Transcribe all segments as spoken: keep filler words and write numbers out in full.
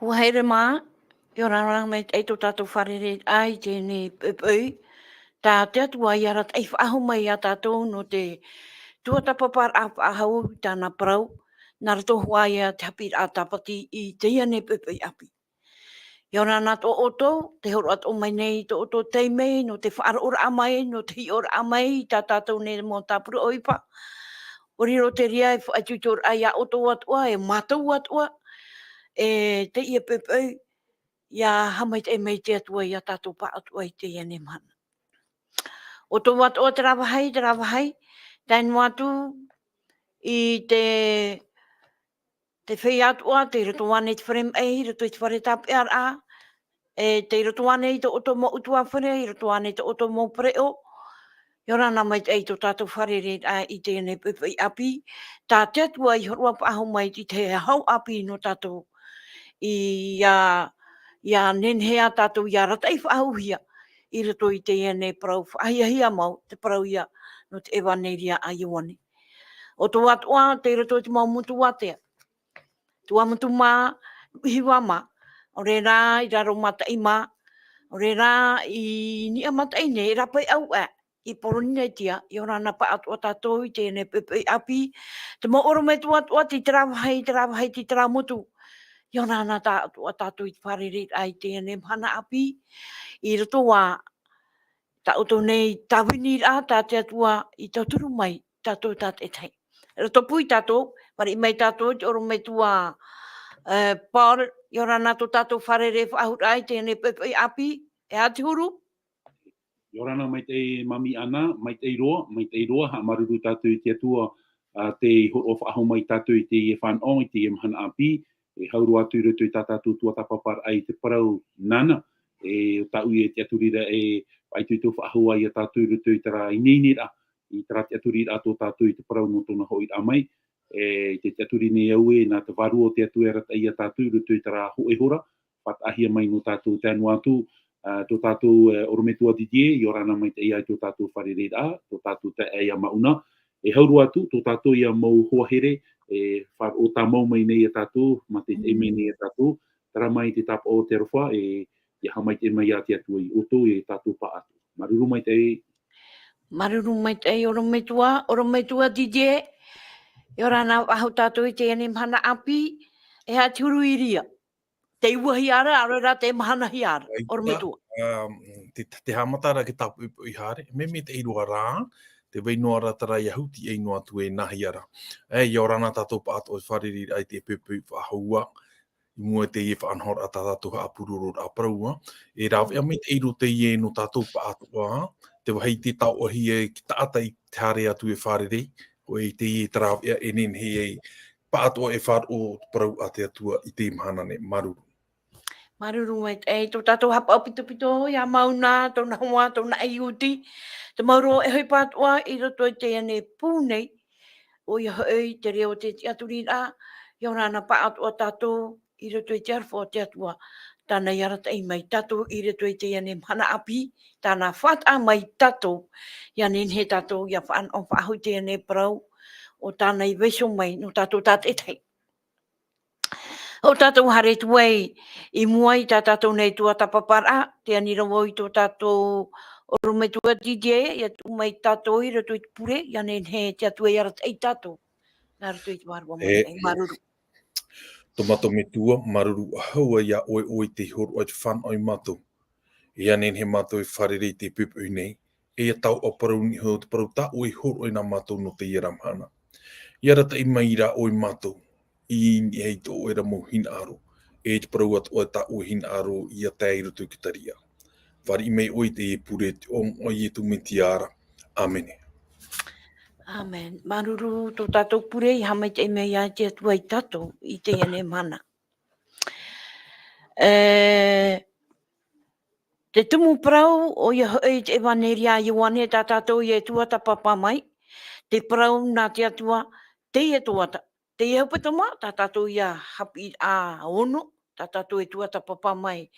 Ua haere mā, ʻia ora na mai te, tō tātou fārereiraʻa i teie nei poʻipoʻi. Tā te Atua i arataʻi faʻahou mai iā tātou nō te tuatāpaparaʻa faʻahou i tāna parau, nā roto hoʻi ia te haʻapiʻiraʻa tāpati i teie nei poʻipoʻi ʻāpī. ʻIa ora na tō ʻoutou, tē hōroʻa atoʻa mai nei i tō ʻoutou taime, nō te faʻaroʻoraʻa mai, nō te hiʻoraʻa mai i tā tātou nei mau tāpura ʻohipa. ʻUa riro te reira e faʻaitoitoraʻa iā ʻoutou atoʻa, e mātou atoʻa, e teie poʻipoʻi, ʻia haʻamaitaʻi mai te Atua iā tātou pāʻatoʻa i teie nei mahana. ʻOutou atoʻa terā vāhi, terā vāhi, tae noa atu i te, te feiā atoʻa, tei roto ānei i te fare maʻi, i roto i te fare tāpeʻaraʻa, e tei roto ānei i tō ʻoutou mau ʻutuāfare, i roto ānei i tō ʻoutou mau pereʻoʻo. ʻIa ora na maitaʻi i tō tātou fārereiraʻa i teie nei poʻipoʻi ʻāpī. Tā te Atua i hōroʻa faʻahou mai i te hau ʻāpī nō tātou. ʻIa, ʻia nehenehe ā tātou ʻia arataʻi faʻahouhia i roto i teie nei parau faʻahiahia mau, te parau ʻia nō te ʻEvaneria a Ioane. ʻOutou atoʻa, tei roto i te mau motu ātea. Tuamotu mā, Hiva mā, ʻaore rā i Raromataʻi mā, ʻaore rā i Niʻa Mataʻi nei, Rapaʻi Auaʻe, i Poronetia, ʻia ora na pāʻatoʻa tātou i teie nei poʻipoʻi ʻāpī, te mau ʻorometua atoʻa, tei terā vāhi, terā vāhi, tei terā motu, ʻia ora na tāʻatoʻa tātou i te fārereiraʻa i teie nei mahana ʻāpī, i roto ā tā ʻoutou nei tāviniraʻa, tā te Atua i tauturu mai, tātou tātaʻitahi. Roto pū ia tātou, fāriʻi mai tātou, te ʻorometua, e, Paul, ʻia ora na tō tātou fārerei faʻahou i teie nei poʻipoʻi ʻāpī, e aha te huru? ʻIa ora na maitaʻi Mami Ana, maitaʻi roa, maitaʻi roa, haʻamāuruuru tātou i te Atua, ā, tei hōroʻa faʻahou mai ia tātou i teie fānaʻo, i teie mahana ʻāpī, e hau roa atu i roto i tā tātou tuatāpaparaʻa i te parau nāna, e ʻo tāʻu e tiʻaturi ra e faʻaitoito faʻahou ai ia tātou i roto i terā ineineraʻa, i terā tiʻaturiraʻa tō tātou i te parau nō tōna hoʻiraʻa mai, e, i te tiʻaturi nei au ē, nā te Vārua o te Atua e arataʻi ia tātou i roto i terā hōʻē hora, faʻataʻahia mai nō tātou. Tae noa atu, ā, tō tātou, e, ʻorometua Didier, ʻia ora na maitaʻi i tō tātou fārereiraʻa, tō tātou taeaʻe ia Mauna, e hau roa atu, tō tātou ia mau hoa here, e faʻaroʻo tāmau mai nei ia tātou, mātaʻitaʻi mai nei ia tātou, terā mai te tāpaʻo o te aroha, e, ʻia haʻamaitaʻi mai ia te Atua ia ʻoutou, e tātou pāʻatoʻa. Māuruuru maitaʻi. Māuruuru maitaʻi, ʻorometua, ʻorometua Didier, ʻia ora na faʻahou tātou i teie nei mahana ʻāpī, e aha te huru Iria? Tei ua hiʻo ra, ʻaore rā tei mahana hiʻo ra, ʻorometua. Ā, te, te haʻamata ra i te tāpoʻipoʻi haere, mea maitaʻi roa rā, tē vai noa ra terā ʻia huti ai noa atu e nā hiʻo ra. E, ʻia ora na tātou pāʻatoʻa i te fārereiraʻa i te poʻipoʻi faʻahou, i mua i teie faʻanahoraʻa tā tātou haʻapurororaʻa parau, e rāveʻa maitaʻi roa teie nō tātou pāʻatoʻa, te vāhi tē taoʻahia e te taʻata i te haere atu e fārerei, hōʻē teie te rāveʻa e nehenehe ai pāʻatoʻa e faʻaroʻo te parau a te Atua i teie mahana nei. Māuruuru. Māuruuru maitaʻi, tō tātou haʻapaʻo pitopito ia Mauna, tōna hoa, tōna ʻaiūti, te mau roa e ʻohipa atoʻa i roto i teie nei pū nei, ʻoia hoʻi te reo o te tiʻaturiraʻa, ʻia ora na pāʻatoʻa tātou i roto i te aroha o te Atua, tāna i arataʻi mai tātou i roto i teie nei mahana ʻāpī, tāna faʻataʻa mai tātou, ʻia nehenehe tātou ʻia faʻanaho faʻahou i teie nei parau, ʻo tāna i vaiiho mai nō tātou tātaʻitahi. ʻO tātou haere atu ai i mua i tā tātou nei tuatāpaparaʻa, tē ani ra vau i tō tātou ʻorometua Didier, ʻia tuʻu mai tātou i roto i te pure, ʻia nehenehe te Atua e arataʻi ia tātou. Nā roto i te Vārua Moʻa. E, Moʻa, māuruuru. Tō mātou Metua, māuruuru ʻahau ā ia ʻoe, ʻoe tei hōroʻa i te fānaʻo ia mātou. ʻIa nehenehe mātou e fārerei i te poʻipoʻi nei, e ʻia taoʻa parau niʻa hoʻi te parau tā ʻoe i hōroʻa ia mātou nō teie ra mahana. ʻIa arataʻi mai rā ʻoe ia mātou, i niʻa i tō ʻoe ra mau hinaʻaro, e te parau atoʻa tā ʻoe hinaʻaro ʻia tae i roto i te tariʻa. Fāriʻi mai ʻoe i teie pure i te iʻoa o Ietu Metia ra. ʻĀmene. ʻĀmene. Māuruuru tō tātou pure, ʻia haʻamaitaʻi mai ia te Atua ia tātou i teie nei mahana. E, te tumu parau, ʻoia hoʻi te ʻEvaneria a Ioane, tā tātou e tuatāpapa mai, te parau nā te Atua, teie tuata-, teie hepetoma, tā tātou ia haʻapiʻiraʻa ono, tā tātou e tuatāpapa mai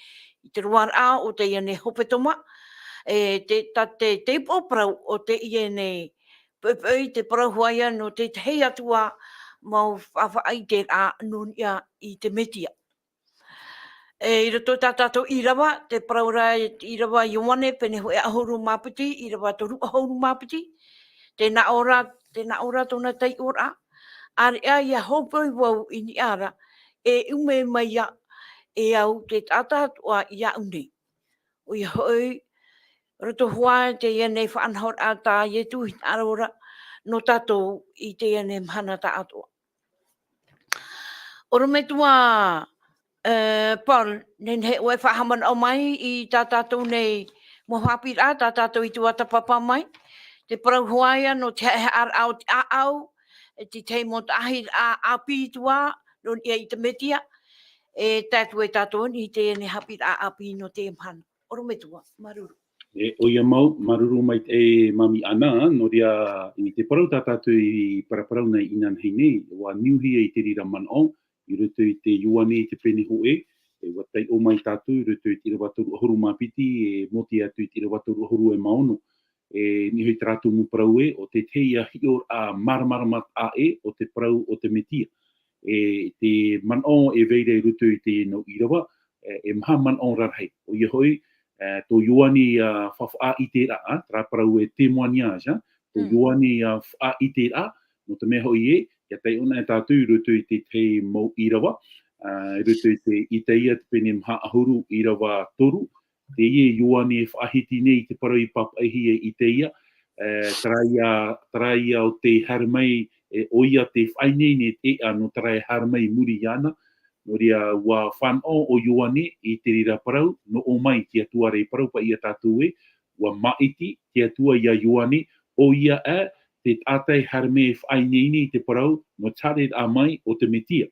i te roaraʻa o teie nei hepetoma, e, te, tā te, te upoʻo parau o teie nei poʻipoʻi, te parau hoʻi ia nō te tahi atu ā mau faʻaʻiteraʻa nō niʻa i te Metia. E, i roto i tā tātou ʻīrava, te parau ra i te ʻīrava Ioane, pene hōʻē ʻahuru mā piti, ʻīrava toru ʻahuru mā piti, tē nā ʻō ra, tē nā ʻō ra tōna taiʻoraʻa, ʻāreʻa ʻia hōpoi vau i niʻa ra, e ʻume mai ia, e au te taʻata atoʻa iāʻu nei. ʻOia hoʻi, roto hoʻi teie nei faʻanahoraʻa tā Ietu hinaʻaro ra nō tātou i teie nei mahana taʻatoʻa. ʻOrometua, e, Paul, nehenehe ʻoe e faʻahaʻamanaʻo mai i tā tātou nei mau haʻapiʻiraʻa, tā tātou i tuatāpapa mai, te parau hoʻi ïa nō te haʻehaʻaraʻa o te ʻāʻau, e te tahi mau taʻahiraʻa ʻāpī atoʻa, nō niʻa i te Metia, e tae atu ai tātou i teie nei haʻapiʻiraʻa ʻāpī nō teie mahana. ʻOrometua, māuruuru. E, ʻoia mau, māuruuru maitaʻi e Mami Ana, nō reira, i te parau tā tātou i paraparau nei inanahi nei, ʻua niuhia i te reira manaʻo, i roto i te Ioane i te pene hōʻē, e, ʻua taiʻo mai tātou i roto i te ʻīrava toru ʻahuru mā piti, e Mōtī atu i te ʻīrava toru ʻahuru e mā ono. E, niʻa hoʻi terā tumu parau ē, ʻo te tahi ïa hiʻoraʻa māramarama taʻa ʻē, ʻo te parau o te Metia. E, te manaʻo e vai ra i roto i teie nau ʻīrava, e, e maha manaʻo rarahi. ʻOia hoʻi, e, tō Ioane ïa faʻaʻiteraʻa, terā parau e témoignage, tō Mm. Ioane ïa faʻaʻiteraʻa, nō te mea hoʻi ē, ʻia taiʻo na tātou i roto i te tahi mau ʻīrava, a, i roto i te Itaia te pene maha ʻahuru ʻīrava toru, teie Ioane e faʻahiti nei i te parau i pāpaʻihia e Itaia, e, terā ïa, terā ïa ʻo tē haere mai, e, ʻoia tē faʻaineine i te ʻēʻa nō terā e haere mai i muri iāna. Nō reira, ʻua fānaʻo ʻo Ioane i te reira parau, nō ʻō mai te Atua ra i parau paʻi ia tātou ē, ʻua māʻiti te Atua ia Ioane, ʻoia ïa te taʻata e haere mai e faʻaineine i te parau nō te haereraʻa mai o te Metia.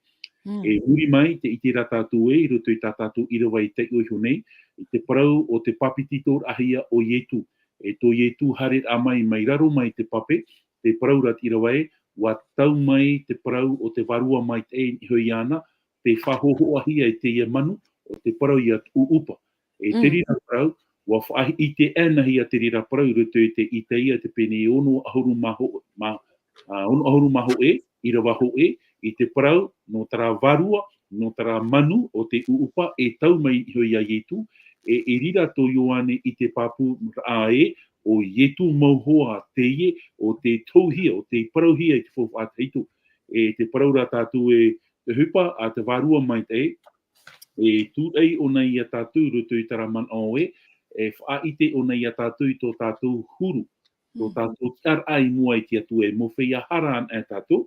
Mm. E muri mai, tē ʻite ra tātou ē, i roto i tā tātou ʻīrava i taiʻo iho nei, i te parau o te pāpetitoraʻahia o Ietu. E tō Ietu haereraʻa mai, mai raro mai te pape, tē parau ra te ʻīrava ē, ʻua tau mai te parau o te Vārua Maitaʻi i niʻa iho iāna, tē faʻahōhoʻahia e teie manu, ʻo te parau ia ʻūʻupa. E Mm. te reira parau, ʻua faʻaʻite anaʻe ïa te reira parau i roto i te Itaia te pene ono ʻahuru mā hō-, mā, a, ono ʻahuru mā hōʻē, ʻīrava hōʻē, i te parau nō terā vārua, nō terā manu o te ʻūʻupa e tau mai iho ia Ietu, e, i reira tō Ioane i te pāpūraʻa ē, ʻo Ietu mau hoʻi teie, ʻo tē tauhia, ʻo tē parauhia i te faufaʻa tahito. E te parau ra tātou ē, te ʻohipa a te Vārua Maitaʻi, e tūraʻi ʻōna ia tātou i roto i terā manaʻo ē, e faʻaʻite ʻōna ia tātou i tō tātou huru, tō Mm. tātou tiʻaraʻa i mua i te Atua, e mau feiā hara anaʻe tātou,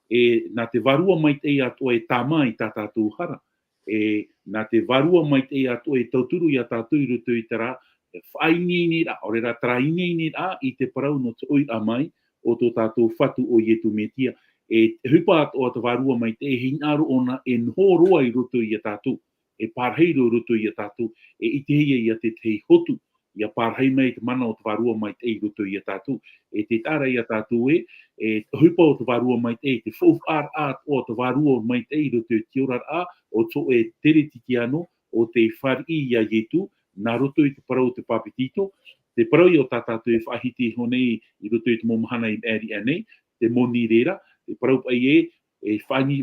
e nā te Vārua Maitaʻi atoʻa e tāmā i tā tātou hara. E nā te Vārua Maitaʻi atoʻa e tauturu ia tātou i roto i terā, e faʻaineineraʻa, ʻaore rā terā ineineraʻa i te parau nō te ʻoiraʻa mai o tō tātou Fatu ʻo Ietu Metia. E te ʻohipa atoʻa o te Vārua Maitaʻi, e hinaʻaro ʻōna e noho roa i roto ia tātou, e parahi roa i roto ia tātou, e ʻitehia ia te tahi hotu, ʻia parahi mai te mana o te Vārua Maitaʻi i roto ia tātou. E te taʻa ra ia tātou ē, e te ʻohipa o te Vārua Maitaʻi, te faufaʻaraʻa atoʻa o te Vārua Maitaʻi i roto i te oraraʻa o te hōʻē Teretitiano, ʻo tē fāriʻi ia Ietu, nā roto i te parau o te pāpetito, te parau ïa o tā tātou e faʻahiti iho nei i roto i te mau mahana i maʻiri aʻe nei, te moni reira, te parau paʻi ē, e faʻani-,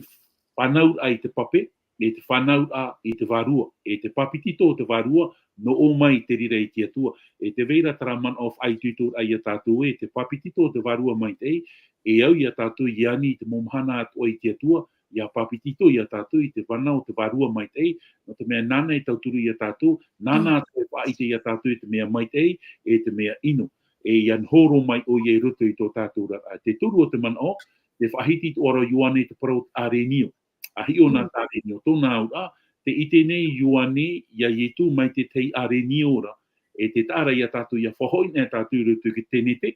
fānauraʻa i te pape, e te fānauraʻa i te Vārua, e te pāpetito o te Vārua, nō ʻō mai te reira i te Atua, e tē vai ra terā manaʻo faʻaitoitoraʻa ia tātou ē, te pāpetito o te Vārua Maitaʻi, e au ia tātou ʻia ani i te mau mahana atoʻa i te Atua, ʻia pāpetito ia tātou i te mana o te Vārua Maitaʻi, nō te mea nāna e tauturu ia tātou, nāna Mm. atoʻa e faʻaʻite ia tātou i te mea maitaʻi, e te mea ʻino. E ʻia noho roa mai ʻoia i roto i tō tātou oraraʻa. Te toru o te manaʻo, tē faʻahiti atoʻa ra Ioane i te parau o te ʻārenio. ʻA hiʻo na Mm. te ʻārenio, tōna auraʻa, tē ʻite nei Ioane ia Ietu mai te tahi ʻārenio ra, e te taʻa ra ia tātou ʻia faʻahoʻi na tātou i roto i te Tenete,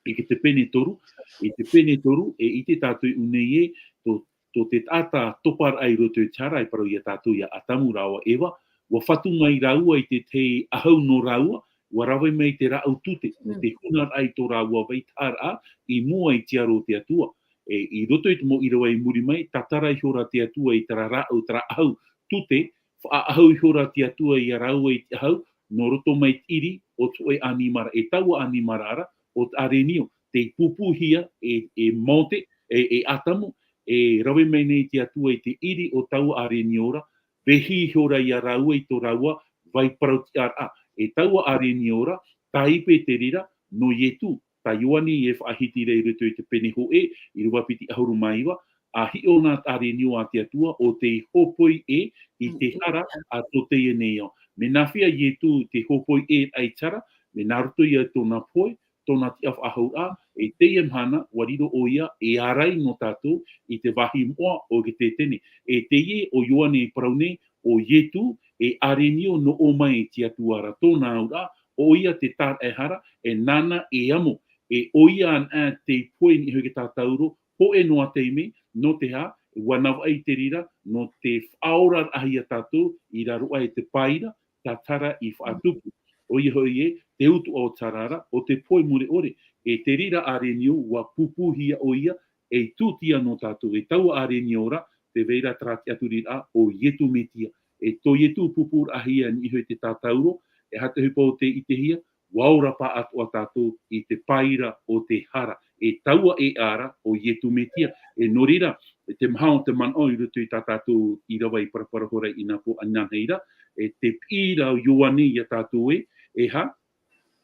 i te pene toru, i te pene toru, e ʻite tātou i ʻō nei ē, tō, tō te taʻata topa ra i roto i te hara, e parau ia tātou ia Atamu rāua Eva, ʻua fatu mai rāua i te tahi ʻahau nō rāua, ʻua rave mai te rāʻau tute, nō Mm. te hunaraʻa i tō rāua vaitaʻaraʻa, i mua i te aro o te Atua. E, i roto i te mau ʻīrava i muri mai, tātara ihora te Atua i terā rāʻau, terā ʻahau tute, faʻaʻahau ihora te Atua ia rāua i te ʻahau, nō roto mai te ʻiri o te hōʻē ʻanimara, e taua ʻanimara ra, ʻo te ʻārenio, tei pūpūhia e, e Mōte, e, e Atamu, e rave mai nei te Atua i te ʻiri o taua ʻārenio ra, vehi iho ra ia rāua i tō rāua vai parau tiʻaraʻa. E taua ʻārenio ra, tāipe te reira, nō Ietu, tā Ioane e faʻahiti ra i roto i te pene hōʻē, ʻīrava piti ʻahuru mā iva, ʻa hiʻo na te ʻārenio a te Atua, ʻo tei hōpoi ē i te hara a tō teie nei ao. Mea nāfea Ietu te hōpoi ē i te hara, mea nā roto ia i tōna pohe, tōna tiʻafaʻahouraʻa, e teie mahana, ʻua riro ʻoia, e ārai nō tātou i te vāhi moʻa o Getesemane. E teie ʻo Ioane e parau nei, ʻo Ietu, e ʻārenio nō ʻō mai i te Atua ra tōna auraʻa, ʻoia te tāraʻehara, e nāna e amo, e ʻoia anaʻe tei pohe i niʻa iho i te tātauro, hōʻē noa taime, nō te aha, ʻua navaʻi te reira, nō te faʻaoraraʻahia tātou, i raro aʻe i te paira, tātara i faʻatupu. ʻOia hoʻi ē, te utuʻa o te hara ra, ʻo te pohe mure ʻore, e te reira ʻārenio, ʻua pūpūhia ʻoia, ei tūtia nō tātou, e taua ʻārenio ra, tē vai ra terā tiʻaturiraʻa, ʻo Ietu Metia. E tō Ietu pūpūraʻahia i niʻa iho i te tātauro, e aha te ʻohipa ʻo tē ʻitehia, ʻua ora pāʻatoʻa tātou i te paira o te hara. E taua ʻēʻa ra, ʻo Ietu Metia. E nō reira, e te maha o te manaʻo i roto i tā tātou ʻīrava i paraparau ra inapō inanahi ra, e te piʻi ra Ioane ia tātou ē, e aha,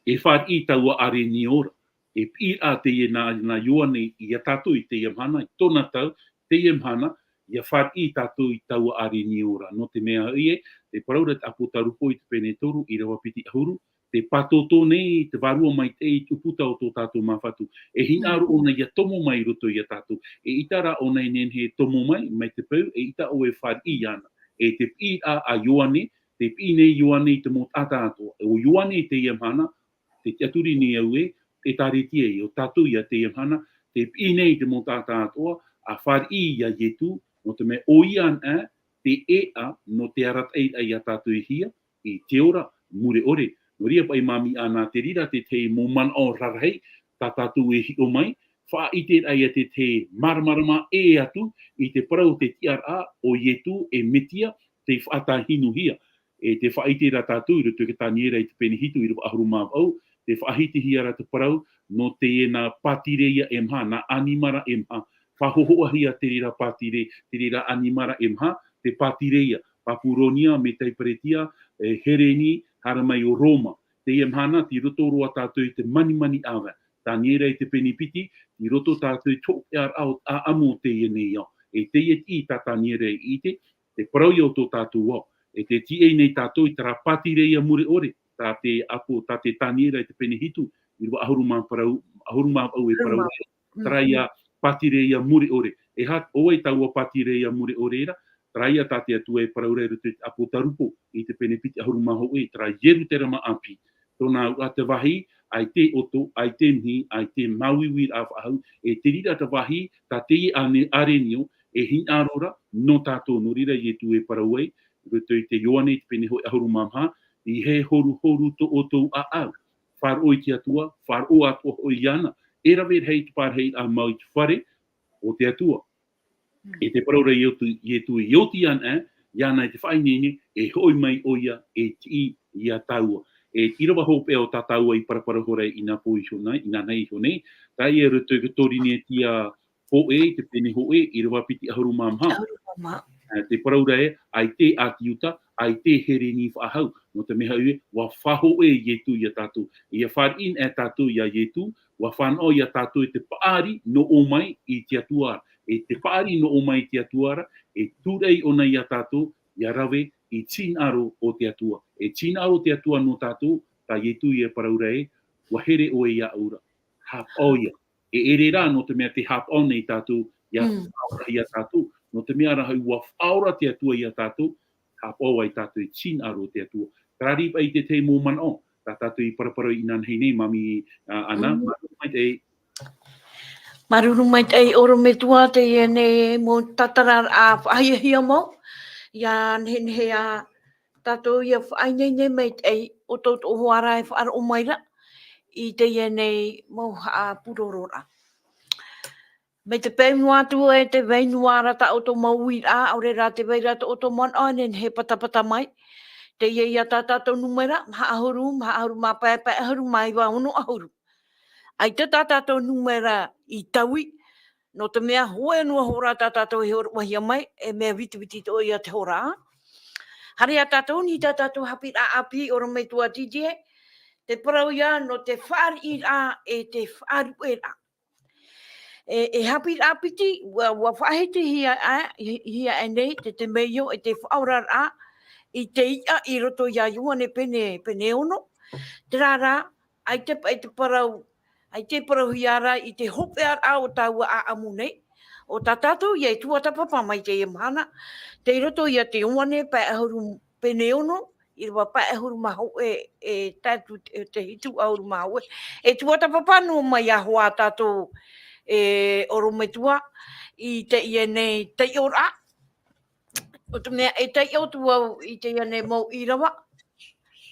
e fāriʻi taua ʻārenio ra. E piʻiraʻa teie nā, nā Ioane ia tātou i teie mahana, i tōna tau, teie mahana, ʻia fāriʻi tātou i taua ʻārenio ra. Nō te mea hoʻi ē, te parau ra te ʻāpōsetolo Pauro i te pene toru, ʻīrava piti ʻahuru, tē pātōtō nei te Vārua Maitaʻi i te ʻūputa o tō tātou Māfatu. E hinaʻaro ʻōna ʻia tomo mai i roto ia tātou. E ʻaita rā ʻōna e nehenehe e tomo mai, mai te peu, e ʻaita ʻoe e fāriʻi iāna. E te piʻiraʻa a Ioane, tē piʻi nei Ioane i te mau taʻata atoʻa. ʻO Ioane i teie mahana, tē tiʻaturi nei au ē, ʻĒtārētia ē, ʻo tātou ia teie mahana, tē piʻi nei i te mau taʻata atoʻa, ʻa fāriʻi ia Ietu, nō te mea ʻoia anaʻe, te ʻēʻa, nō te arataʻiraʻa ia tātou e hia, i te ora mure ʻore. Nō reira paʻi Māmī Ana, te reira te tahi mau manaʻo rarahi, tā tātou e hiʻo mai, faʻaʻiteraʻa ia te tahi māramarama ʻē atu, i te parau o te tiʻaraʻa, ʻo Ietu e Metia, tei faʻatahinuhia. E tē faʻaʻite ra tātou i roto i te Taniera i te pene hitu, ʻīrava ʻahuru mā vaʻu, tē faʻahitihia ra te parau, nō teie nā pātireia e maha, nā ʻanimara e maha, faʻahōhoʻahia te reira pātire, te reira ʻanimara e maha, te pātireia, Papuronia, Metai Peretia, e, Hereni, haere mai ʻo Roma. Teie mahana, tei roto roa tātou i te manimani ʻāvae. Taniera i te pene piti, tei roto tātou i te hopeʻaraʻa o te ʻāʻamu o teie nei ao. E teie tiʻi tā Taniera i ʻite, te parau ia o tō tātou ao. E tē tiʻi nei tātou i terā pātireia mure ʻore, tā te ʻāpo, tā te Taniera i te pene hitu, ʻīrava ʻahuru mā parau, ʻahuru mā vaʻu e parau ra, terā ia pātireia mure ʻore. E aha, ʻo vai taua pātireia mure ʻore ra, terā ia tā te Atua e parau ra i roto i te ʻĀpōtarupo, i te pene piti ʻahuru mā hōʻē, terā Ierutarema ʻāpī. Tōna auraʻa te vāhi, ʻaita e ʻoto, ʻaita e mihi, ʻaita e māuiuiraʻa faʻahou, e te reira te vāhi, tā teie ʻāne-, ʻārenio, e hinaʻaro ra, nō tātou, nō reira Ietu e parau ai, i roto i te Ioane i te pene hōʻē ʻahuru mā maha, ʻeiaha e horuhoru tō ʻoutou ʻāʻau. Faʻaroʻo i te Atua, faʻaroʻo atoʻa hoʻi iāna. E rave rahi te parahiraʻa mau i te fare o te Atua. Mm. E te parau ra Ietu, Ietu i oti ana, iāna i te faʻaineine, e hoʻi mai ʻoia, e tiʻi ia tāua. E ʻīrava hopeʻa o tā tāua i paraparau ra inapō iho nei, inanahi iho nei, teie i roto i te Torinetia hōʻē, te pene hōʻē, ʻīrava piti ʻahuru mā maha. ʻAhuru mā maha. Ā, te parau ra ē, ʻaita e ʻĀti Iuta, ʻaita e Hereni faʻahou. Nō te mea hoʻi ē, ʻua faʻahōʻē Ietu ia tātou. ʻIa fāriʻi anaʻe tātou ia Ietu, ʻua fānaʻo ia tātou i te paʻari nō ʻō mai i te Atua ra. E te paʻari nō ʻō mai i te Atua ra, e tūraʻi ʻōna ia tātou, ʻia rave i te hinaʻaro o te Atua. E te hinaʻaro o te Atua nō tātou, tā Ietu e parau ra ē, ʻua here ʻoe iāʻu ra. Haʻapaʻo ia. E ʻere rā, nō te mea tē haʻapaʻo nei tātou, ʻia Mm. faʻaorahia tātou, nō te mea rā hoʻi ʻua faʻaora te Atua ia tātou, haʻapaʻo ai tātou i te hinaʻaro o te Atua. Terā rā paʻi te tahi mau manaʻo, tā tātou i paraparau inanahi nei, Māmī, ā, Ana, Mm. māuruuru maitaʻi. Māuruuru maitaʻi, ʻorometua, teie nei mau tātararaʻa faʻahiahia mau, ʻia nehenehe ā tātou ʻia faʻaineine maitaʻi, ʻo tō, tō ʻoe hoa ra e faʻaroʻo mai ra, i teie nei mau haʻapurororaʻa. Mai te peu noa atu e tē vai noa ra tā ʻoutou mau uiraʻa, ʻaore rā tē vai ra tō ʻoutou manaʻo e nehenehe e patapata mai. Teie ïa tā tātou nūmera, maha ʻahuru, maha ʻahuru mā pae, pae ʻahuru mā iva, ono ʻahuru. ʻAita tā tātou nūmera i taui, nō te mea hōʻē noa hora tā tātou e hōroʻahia mai, e mea vitiviti atoʻa ïa te hora. Haere ā tātou i tā tātou haʻapiʻiraʻa ʻāpī ʻorometua Didier, te parau ia nō te fāriʻiraʻa e te faʻaruʻeraʻa. E, e haʻapiʻiraʻa piti, ua, ua faʻahitihia, hia e nei, te, te meio, e te faʻaoraraʻa, i te iʻa i roto ia Ioane pene, pene ono. Terā rā, ʻaita paʻi te parau, ʻaita e parauhia ra i te hopeʻaraʻa o taua ʻāʻamu nei, ʻo tā tātou ia e tuatāpapa mai teie mahana, tei roto ia te Ioane pae ʻahuru pene ono, ʻīrava pae ʻahuru mā hōʻē, e tae atu te, te hitu ʻahuru mā hōʻē. E tuatāpapa noa mai ā hoʻi tātou e ʻorometua i teie nei taiʻoraʻa. ʻO te mea e taiʻo atu au i teie nei mau ʻīrava.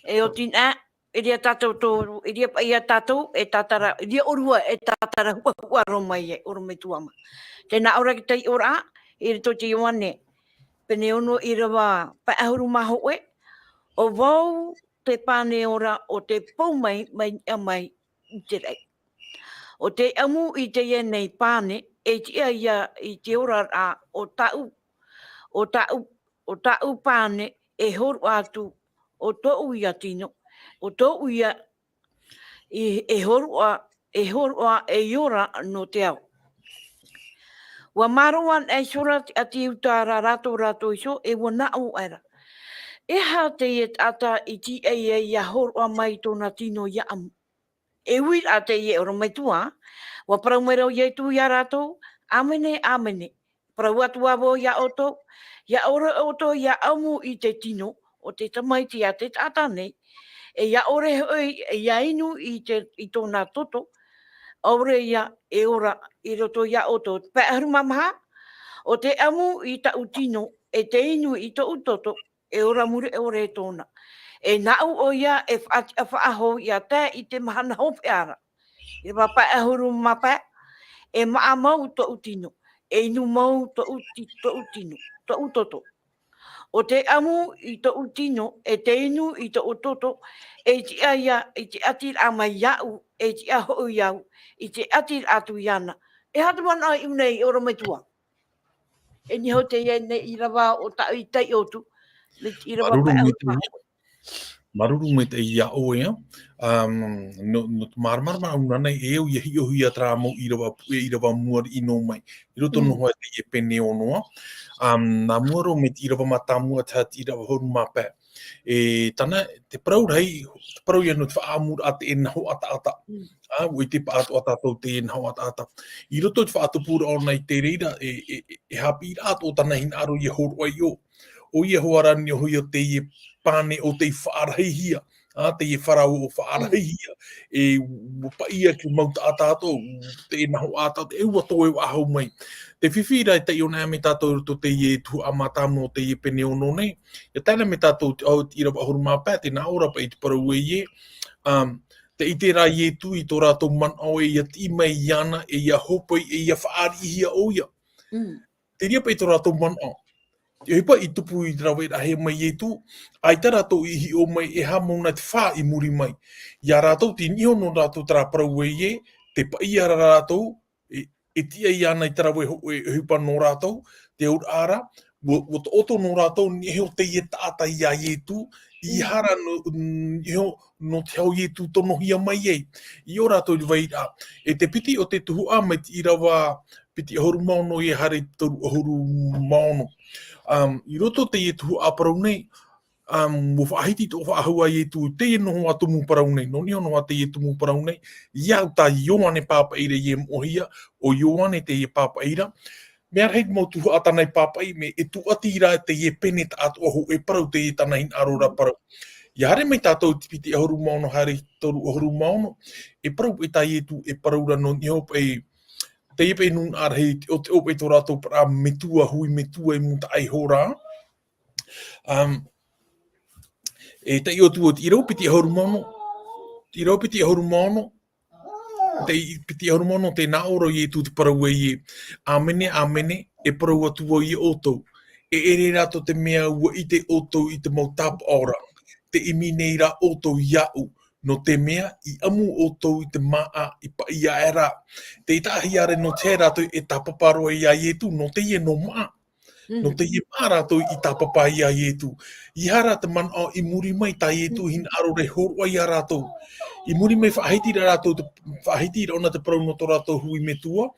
E oti na, e ʻere ā tātou tō, e ʻere ā paʻi ā tātou, e tātara, e ʻere ā ʻōrua e tātara huʻahuʻa roa mai e ʻorometua mā. Tē nā ʻō ra te taiʻoraʻa, i roto i te Ioane, pene ono ʻīrava pae ʻahuru mā hōʻē, ʻo vau te pane ora ʻo tē pou mai, mai niʻa mai i te raʻi. ʻO tē ʻamu i teie nei pane, e tiʻa ia i te oraraʻa o tāʻu, o tāʻu, o tāʻu pane e hōroʻa atu, ʻo tōʻu ia tino, ʻo tōʻu ia, i, e hōroʻa, e hōroʻa ei ora nō te ao. Ua mārō anaʻe iho ra te ʻāti Iuta ra rātou, rātou iho, e ua nā ʻō aʻera. E aha teie taʻata i tiʻa ia ia hōroʻa mai tōna tino ia ʻamu? E uiraʻa teie ʻorometua, ua parau mai ra ʻo Ietu ia rātou, ʻĀmene, ʻāmene. Parau atu ā vau ia ʻoutou, ia ʻore ʻoutou ia ʻamu i te tino o te Tamaiti a te taʻata nei, e ia ʻore hoʻi ia inu i te, i tōna toto, ʻaore ia e ora i roto ia ʻoutou. Pae ʻahuru mā maha, ʻo tē ʻamu i tāʻu tino, e tē inu i tōʻu toto, e ora mure ʻore tōna. E nāʻu ʻoia e faʻatiʻa faʻahou ia tae i te mahana hopeʻa ra. ʻĪrava pae ʻahuru mā pae, e māʻa mau tōʻu tino, e inu mau tōʻu ti-, tōʻu tino, tōʻu toto. ʻO tē ʻamu i tōʻu tino, e tē inu i tōʻu toto, e tiʻa ia, i te ʻatiraʻa mai iāʻu, e tiʻa hoʻi au, i te ʻatiraʻa atu iāna. E aha te manaʻo i ʻō nei ʻorometua? E niho teie nei ʻīrava o tāʻu i taiʻo atu, mai te ʻīrava Māuruuru pae maitaʻi. ʻahuru mā Māuruuru maitaʻi ia ʻoe, ā. Um, nō, nō te māramarama ʻānānā nei, e au ia hiʻohia terā mau ʻīrava, e ʻīrava mua riʻi noa mai. I roto Mm. noa i teie pene ono ā. Um, nā mua roa mai te ʻīrava mātāmua, te ʻīrava ʻahuru mā pae. E, tāna, te parau rahi, te parau ia nō te faʻaʻamuraʻa teie naho ʻataʻata. Mm. Ā, ʻua ʻite paʻatoʻa tātou teie naho ʻataʻata. I roto i te faʻatupuraʻa ʻōna i te reira, e, e, e, e haʻapiʻiraʻa atoʻa tāna hinaʻaro ia hōroʻa i ʻō. ʻOia hoʻi rā niʻa hoʻi ʻo teie pane ʻo tei faʻarahihia. Ā, teie faraoa ʻo faʻarahihia. E, ʻua paʻi ā te mau taʻata atoʻa, teie naho ʻataʻata, e ʻua toe faʻahou mai. Te fifi rā e taiʻo anaʻe mai tātou i roto teie tuhaʻa mātāmua o teie pene ono nei. E tae anaʻe mai tātou te, ʻo te ʻīrava ʻahuru mā pae, tē nā ʻō ra paʻi te parau ē, um, tē ʻite ra Ietu i tō rātou manaʻo e ia tiʻi mai iāna, e ia hōpoi, e ia faʻariʻihia ʻoia. Mm. Te reira paʻi tō rātou manaʻo. Te ʻohipa i tupu i te rave rahi mai Ietu, ʻaita rātou i hiʻo mai e aha mau nā te fā i muri mai. Ia rātou, tei niʻa iho nō rātou terā parau ē, te paʻi ia rātou, e, e tiʻa iāna i te rave hō-, e, ʻohipa nō rātou, te auraʻa ra, ʻua, ʻua taʻoto nō rātou niʻa iho teie taʻata ia Ietu, i Mm. hara nō, niʻa iho nō te hau Ietu tonohia mai ai. I ʻō rātou i te vairaʻa. E te piti o te tuhaʻa mai te ʻīrava piti ʻahuru mā ono ia haere i te toru ʻahuru mā ono. Um, i roto teie tuhaʻa parau nei, um, ʻua faʻahiti tō faʻahou a Ietu, teie noa tumu parau nei, nō niʻa noa teie tumu parau nei, ia au tā Ioane pāpaʻi ra e moʻehia, ʻo Ioane teie pāpaʻi ra. Mea rahi te mau tuhaʻa tāna i pāpaʻi, mea e tūʻati ra teie pene taʻatoʻa hōʻē parau, teie tāna hinaʻaro ra parau. Ia haere mai tātou i te piti ʻahuru mā ono haere i te toru ʻahuru mā ono, e parau paʻi tā Ietu, e parau ra nō niʻa iho paʻi, teie paʻi nūnaʻa rahi, te ʻoteʻo paʻi tō rātou parau metua, hui metua i mūtaʻa iho ra. Um, e taiʻo atu ʻo te ʻīrava piti ʻahuru mā ono, te ʻīrava piti ʻahuru mā ono, te i-, piti ʻahuru mā ono, tē nā ʻō ra Ietu te parau ē, ʻĀmene, ʻāmene, e parau atu vau ia ʻoutou, e ʻere rā tō te mea ʻua ʻite ʻoutou i te mau tāpaʻo ra, tē ʻimi nei rā ʻoutou iāʻu, nō te mea i ʻamu ʻoutou i te māʻa i paʻi aʻera. Tē ʻitehia ra nō te aha rātou e tāpapa roa ia Ietu, nō teie nō māʻa. Nō teie mā rātou i tāpapa ai iā Ietu. ʻEiaha rā te manaʻo i muri mai tā Ietu hinaʻaro ra e hōroʻa iā rātou. I muri mai faʻahiti ra rātou, te, faʻahiti ra ʻōna te parau nō tō rātou hui metua.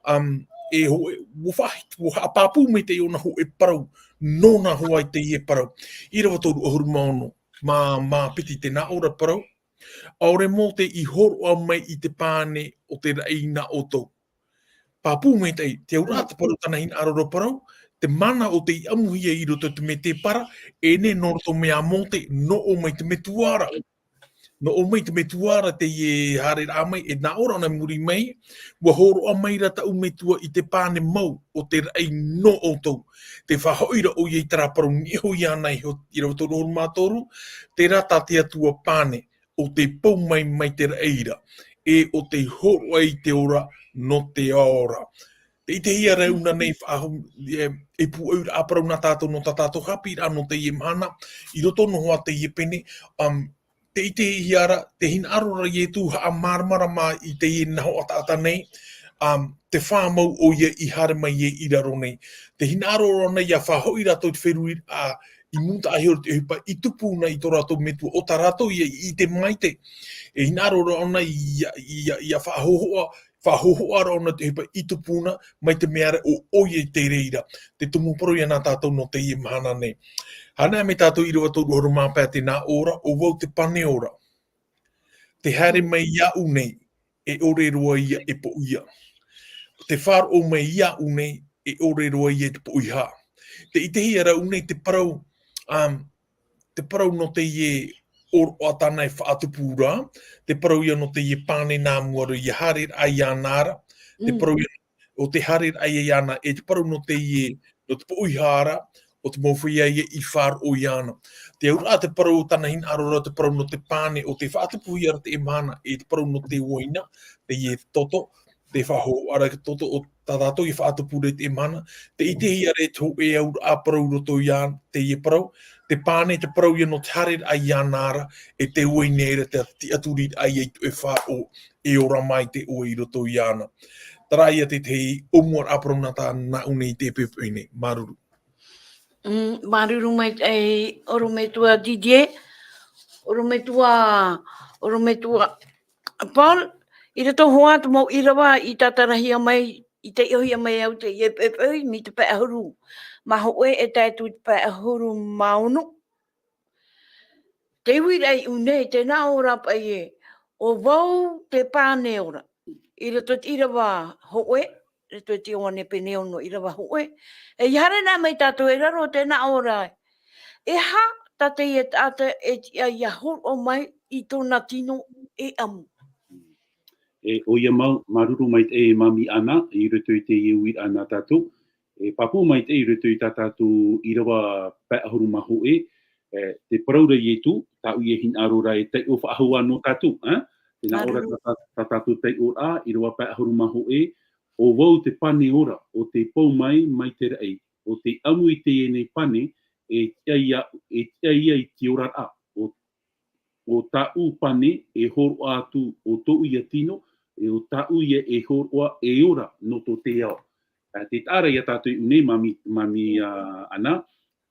Um, e ho-, e, ʻua faʻahiti, ʻua haʻapāpū mai teie ʻōna hōʻē parau. Nōna hoʻi teie parau. ʻĪrava toru ʻahuru mā ono. Mā, mā piti tēnā ʻō ra parau. ʻAore Mōte i hōroʻa mai i te pane o te raʻi nā ʻoutou. Pāpū maitaʻi, te auraʻa te parau tāna hinaʻaro ra parau, te mana o tei ʻamuhia i roto i te mētēpara, ʻeʻere nō roto mai iā Mōte, nō ʻō mai te metua ra. Nō ʻō mai te metua ra teie haereraʻa mai, e nā ʻō ra ʻōna i muri mai, ʻua hōroʻa mai ra taʻu metua i te pane mau o te raʻi nō ʻoutou. Tē faʻahoʻi ra ʻoia i terā parau niʻa iho iāna i ho-, ʻīrava toru ʻahuru mā toru, terā tā te Atua pane, ʻo tē pou mai, mai te raʻi ra, e ʻo tē hōroʻa i te ora nō te ao ra. Tē ʻitehia ra ʻōna nei faʻaho-, e, e pūʻouraʻa parau nā tātou nō tā tātou haʻapiʻiraʻa nō teie mahana, i roto noa atu i teie pene, um, tē ʻitehia ra, tē hinaʻaro ra Ietu haʻamāramarama i teie nahoʻa taʻata nei, um, te fā mau ʻoia i haere mai ai i raro nei. Tē hinaʻaro ra ʻōna ʻia faʻahoʻi rātou i te feruriraʻa, i mūtaʻa iho i te ʻohipa i tupu na i tō rātou metua, ʻo tā rātou ia i ʻite maitaʻi. E hinaʻaro ra ʻōna ʻia, ʻia, ʻia faʻahōhoʻa, faʻahōhoʻa ra ʻōna te ʻohipa i tupu na, mai te mea ra ʻo ʻoia i te reira. Te tumu parau ia nā tātou nō teie mahana nei. Haere mai tātou ʻīrava toru ʻahuru mā pae tēnā ʻō ra, ʻo vau te pane ora. Tē haere mai iāʻu nei, e ʻore roa ia e poʻia. Tē faʻaroʻo mai iāʻu nei, e ʻore roa ia te poʻihā. Tē ʻitehia ra ʻōna nei te parau, um, te parau nō teie ʻōroʻa tāna e faʻatupu ra, te parau ia nō teie pane nā mua ra ʻia haereraʻa iāna ra, te parau ia ʻo tē haereraʻa iāna, e te parau nō teie, nō te poʻihā ra, ʻo te mau feiā ia i faʻaroʻo iāna. Te auraʻa te parau tāna hinaʻaro ra te parau nō te pane, ʻo tē faʻatupuhia ra teie mahana, e te parau nō te uaina, teie toto, tē faʻahōhoʻa ra te toto ʻo tā tātou i faʻatupu ra teie mahana, tē ʻitehia ra te hōʻē auraʻa parau roto ia teie parau, te pane, te parau ia nō te haereraʻa iāna ra, e te uaina ra te tiʻaturiraʻa ia i te faʻaroʻo, e ora maitaʻi ʻoe i roto iāna. Terā ia te tahi ʻōmuaraʻa parau nā tā, nā ʻō nei i te poʻipoʻi nei. Māuruuru. Mm, māuruuru maitaʻi, ʻorometua Didier, ʻorometua, ʻorometua Paul, i roto hoʻi te mau ʻīrava i tātarahia mai, i taiʻohia mai au teie poʻipoʻi, mai te pae ʻahuru mā hōʻē e tae atu i te pae ʻahuru mā ono. Te uiraʻa i ʻō nei, tēnā ʻō ra paʻi ē, ʻo vau te pane ora. I roto i te ʻīrava hōʻē, i roto i te Ioane pene ono ʻīrava hōʻē. E ʻia haere noa mai tātou e raro tēnā ʻō ra. E aha tā teie taʻata e tiʻa ʻia hōroʻa mai i tōna tino e ʻamu. E, ʻoia mau, māuruuru maitaʻi e Māmī Ana, i roto i teie uiraʻa nā tātou. E pāpū maitaʻi i roto i tā tātou ʻīrava pae ʻahuru mā hōʻē, e, tē parau ra Ietu, tāʻu e hinaʻaro ra e taiʻo faʻahou nō tātou, ā? Tēnā ʻō ra tā, tā, tā tātou taiʻoraʻa, ʻīrava pae ʻahuru mā hōʻē, ʻo vau te pane ora, ʻo tē pou mai, mai te raʻi, ʻo tē ʻamu i teie nei pane, e tiʻa ia, e tiʻa ia i te oraraʻa, ʻo ʻo tāʻu pane e hōroʻa atu ʻo tōʻu ia tino, e ʻo tāʻu ia e hōroʻa e ora nō tō te ao. Ā, tē taʻa ra ia tātou i ʻō nei, Māmī, Māmī, ā, Ana,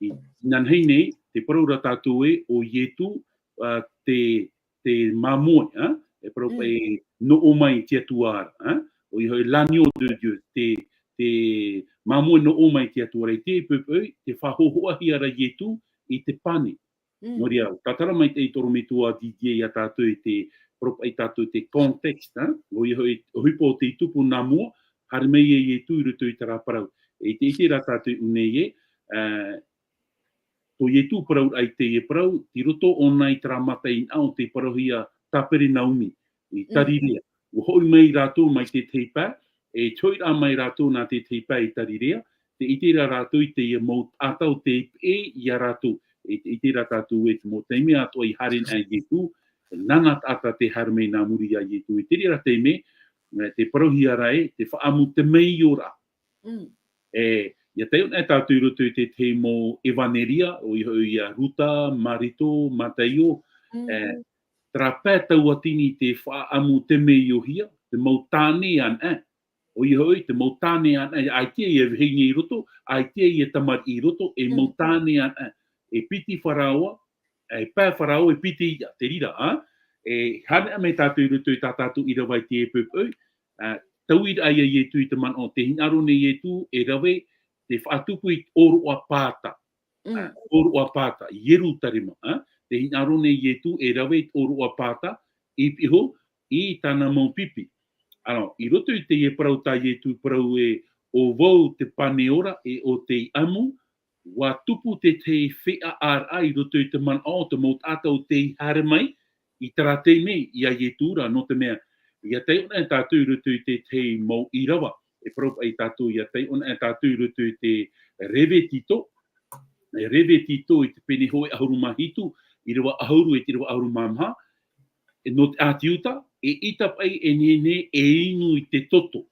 i nānahi nei, tē parau ra tātou ē, ʻo Ietu, ā, te, te māmoe, ā, e parau paʻi nō ʻō mai te Atua ra, ā, ʻoia hoʻi l'agneau de Dieu, te, te māmoe nō ʻō mai te Atua ra, i te poʻipoʻi, tē faʻahōhoʻahia ra Ietu i te pane. Nō reira, tātara maitaʻi te ʻorometua Didier ia tātou i te, parau paʻi tātou te contexte, ā? ʻOia hoʻi, ʻohipa o tei tupu nā mua, haere mai ia Ietu i roto i terā parau. E tē ʻite ra tātou i ʻō nei ē, ā, tō Ietu parauraʻa i teie parau, tei roto ʻōna i terā mataʻeinaʻa o tei parauhia Kaperenaumi, i Karirea. ʻUa hoʻi mai rātou mai te tahi pae, e hoʻiraʻa mai rātou nā te tahi pae i Karirea, tē ʻite ra rātou i teie mau taʻata ʻo tei peʻe ia rātou. E tē ʻite ra tātou ē te mau taime atoʻa i haere ana Ietu, nāna taʻata tē haere mai nā muri ia Ietu. I te reira taime, e, tē parauhia ra ē, te faʻaʻamu temeio ra. E, ʻia taiʻo anaʻe tātou i roto i te tahi mau ʻevaneria, ʻoia hoʻi ia Ruka, Mareko, Mataio, e, terā pae tauatini tē faʻaʻamu temeiohia, te mau tāne anaʻe. ʻOia hoʻi, te mau tāne anaʻe, ʻaita ia vahine i roto, ʻaita ia tamariʻi i roto, e mau tāne anaʻe, e piti faraoa, e pae farao, e piti iʻa, te reira, ā? E haere mai tātou i roto i tā tātou ʻīrava i teie poʻipoʻi, ā, tauiraʻa ia Ietu i te manaʻo, tē hinaʻaro nei Ietu, e rave, te faʻatupu i te ʻōroʻa pāta. Mm. Ā, ʻōroʻa pāta, i Ierutarema, ā? Tē hinaʻaro nei Ietu, e rave i te ʻōroʻa pāta, i piʻi iho, i tāna mau pipi. Ā, i roto i teie parau tā Ietu parau ē, ʻo vau te pane ora, e ʻo tei ʻamu, ʻua tupu te tahi feʻaʻaraʻa i roto i te manaʻo o te mau taʻata ʻo tei haere mai, i terā taime ia Ietu ra, nō te mea, ʻia taiʻo anaʻe tātou i roto i te tahi mau ʻīrava, e parau paʻi tātou, ʻia taiʻo anaʻe tātou i roto i te Revitito, e Revitito i te pene hōʻē ʻahuru mā hitu, ʻīrava ʻahuru e te ʻīrava ʻahuru mā maha, e nō te ʻĀti Iuta, eʻita paʻi e nehenehe e inu i te toto.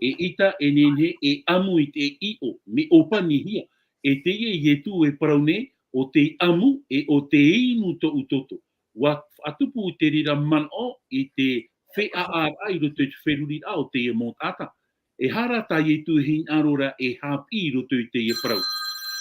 Eʻita e nehenehe e ʻamu i te ʻiʻo, mea ʻōpanihia. E teie Ietu e parau nei, ʻo tei ʻamu, e ʻo tei inu tōʻu toto. ʻUa faʻatupu te reira manaʻo i te feʻaʻaraʻa i roto i te feruriraʻa o teie mau taʻata. E aha rā tā Ietu e hinaʻaro ra e haʻapiʻi i roto i teie parau?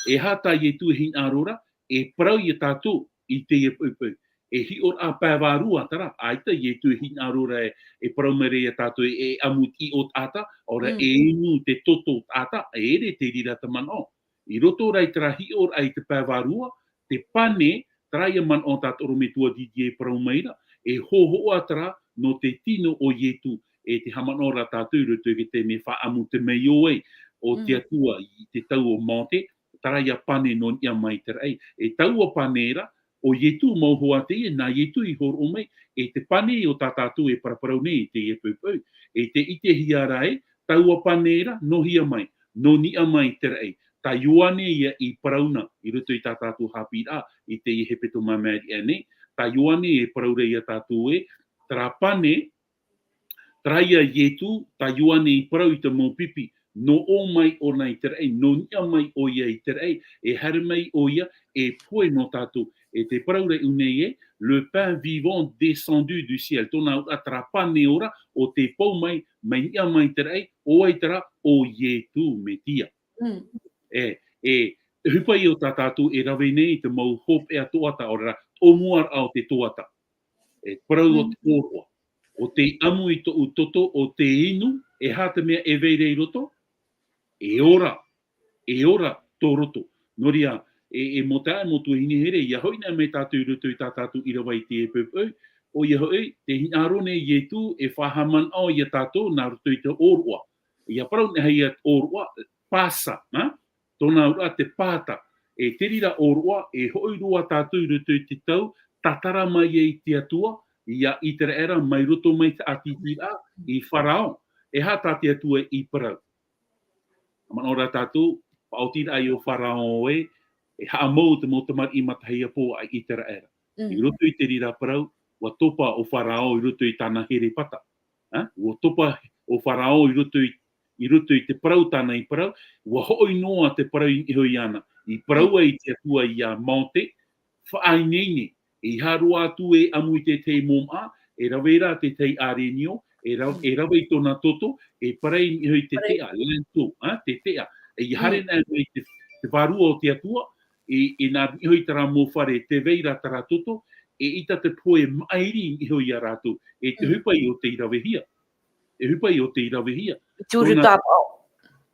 E aha tā Ietu e hinaʻaro ra e parau ia tātou i teie poʻipoʻi? E hiʻoraʻa pae vārua terā, ʻaita Ietu e hinaʻaro ra e, e parau mai ra ia tātou e, e ʻamu i te ʻiʻo taʻata, ʻaore rā e inu te toto taʻata, e ʻere te reira te manaʻo. I roto rā i terā hiʻoraʻa i te pae vārua, te pane, terā ia manaʻo tā te ʻorometua Didier e parau mai ra, e hōhoʻa terā nō te tino o Ietu, e tē haʻamanaʻo ra tātou i roto i te taime faʻaʻamu te meiō ai o te Atua i te tau o Mōte, terā ia pane nō niʻa mai i te raʻi. E taua pane ra, ʻo Ietu mau hoa teie, nā Ietu i hōroʻa mai, e te pane o tā tātou e paraparau nei i teie poʻipoʻi. E tē ʻitehia ra ē, taua pane ra, nō hea mai, nō niʻa mai i te raʻi. Tā Ioane ia i parau na, i roto i tā tātou haʻapiʻiraʻa, i teie hepetoma māʻiri aʻe nei, tā Ioane e parau ra ia tātou ē, terā pane, terā ia Ietu, tā Ioane i parau i te mau pipi, nō ʻō mai ʻōna i te raʻi, nō niʻa mai ʻoia i te raʻi, e haere mai ʻoia, e pohe nō tātou. E tē parau ra ʻō nei ē, le pain vivant descendu du ciel, tōna auraʻa terā pane ora, ʻo tē pou mai, mai niʻa mai i te raʻi, ʻo vai terā, ʻo Ietu Metia. Mm. E, e, te ʻohipa ia o tā tātou e rave nei i te mau hopeʻa toʻata, ʻaore rā, tōmuaraʻa o te toʻata. E parau o te ʻōroʻa. ʻO tei ʻamu i tōʻu toto, ʻo tei inu, e aha te mea e vai ra i roto? E ora, e ora tō roto. Nō reira, e, e mau taeaʻe, mau tuahine here, ʻia hoʻi anaʻe mai tātou i roto i tā tātou ʻīrava i teie poʻipoʻi, ʻoia hoʻi, tē hinaʻaro nei Ietu e faʻahaʻamanaʻo ia tātou nā roto i te ʻōroʻa. ʻIa parau anaʻe ia te ʻōroʻa, Pasa, ā? Tōna auraʻa te pāta. E te reira ʻōroʻa, e hoʻi roa tātou i roto i te tau, tātara mai ai te Atua, ia ʻĪteraʻera mai roto mai te ʻātītīraʻa, i Farao. E aha tā te Atua i parau? Manaʻo rā tātou, faʻaotiraʻa ïa ʻo Farao ē, e haʻamou te mau tamariʻi matahiapo a ʻĪteraʻera. Mm. I roto i te reira parau, ʻua topa ʻo Farao i roto i tāna herepata. Ā? ʻUa topa ʻo Farao i roto i, i roto i te parau tāna i parau, ʻua hoʻi noa te parau i niʻa iho iāna. I parau ai te Atua iā Mōte, faʻaineine, ʻeiaha roa atu e ʻamu i te tahi mōmaʻa, e rave ra te tahi ʻārenio, e ra-, e rave i tōna toto, e parau i niʻa iho i te teʻa, linteau, ā, te teʻa. E ʻia haere anaʻe mai te, te Vārua o te Atua, e, e nā niʻa iho i terā mau fare, tē vai ra terā toto, eʻita te pohe e maʻiri i niʻa iho iā rātou, e te ʻohipa ïa ʻo tei ravehia. E ʻohipa ïa ʻo tei ravehia. Turu tāpaʻo.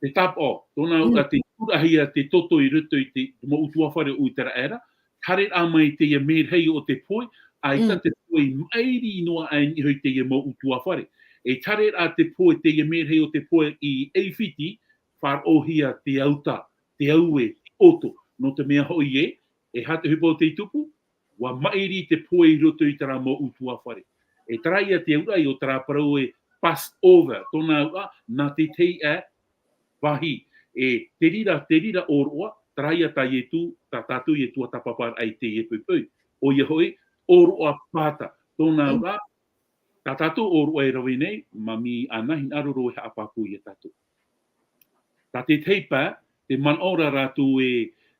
Te tāpaʻo. Tōna, mm, ʻua tūraʻahia te toto i roto i te, te mau ʻutuāfare o ʻĪteraʻera. Haereraʻa mai teie merahi o te pohe, ʻaita te pohe i maʻiri noa aʻe i niʻa iho i teie mau ʻutuāfare. E haereraʻa te pohe, teie merahi o te pohe i ʻAifiti, faʻaroʻohia te auta, te aue, te ʻoto. Nō te mea hoʻi ē, e aha te ʻohipa ʻo tei tupu? ʻUa maʻiri te pohe i roto i terā mau ʻutuāfare. E terā ïa te auraʻa o terā parau ē Passover, tōna auraʻa, nā te tahi aʻe vāhi. E te reira, te reira ʻōroʻa, terā ïa tā Ietu, tā tātou Ietu ʻua tāpaparaʻa i teie poʻipoʻi. ʻOia hoʻi, ʻōroʻa pāta, tōna auraʻa, tā tātou ʻōroʻa e rave nei, Māmī Ana, hinaʻaro roa e haʻapāpū iā tātou. Tā te tahi pae, tē manaʻo ra rātou ē,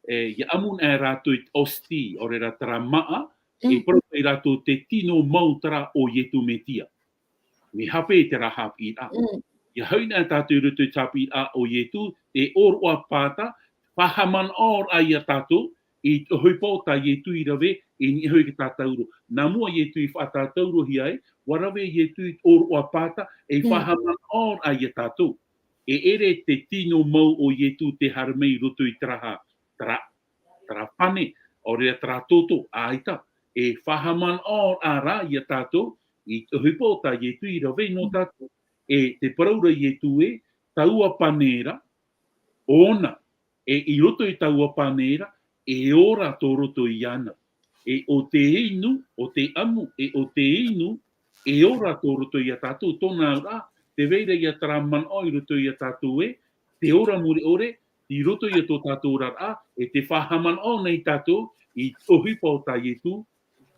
e, ʻia ʻamu anaʻe rātou i te hostie, ʻaore rā terā māʻa, e parau mai rātou te tino mau terā o Ietu Metia. Mea hape terā haʻapiʻiraʻa. Mm. ʻIa haere anaʻe tātou i roto i te haʻapiʻiraʻa o Ietu, te ʻōroʻa pāta, faʻahaʻamanaʻoraʻa ia tātou, i te ʻohipa o tā Ietu i rave, i niʻa hoʻi i te tātauro. Nā mua Ietu i faʻatātaurohia ai, ʻua rave Ietu i te ʻōroʻa pāta, e Mm. faʻahaʻamanaʻoraʻa ia tātou. E ʻere te tino mau o Ietu tē haere mai i roto i te raha, terā, terā pane, ʻaore rā terā toto, ʻaita. E faʻahaʻamanaʻoraʻa rā ia tātou, i te ʻohipa o tā Ietu i rave nō tātou. E te parau ra Ietu ē, taua pane ra, ʻōna, e i roto i taua pane ra, e ora tō roto iāna. E ʻo te inu, ʻo te ʻamu, e ʻo te inu, e ora tō roto ia tātou, tōna auraʻa, tē vai ra ia terā manaʻo i roto ia tātou ē, te ora mure ʻore, i roto ia tō tātou oraraʻa, e tē faʻahaʻamanaʻo nei tātou, i te ʻohipa o tā Ietu,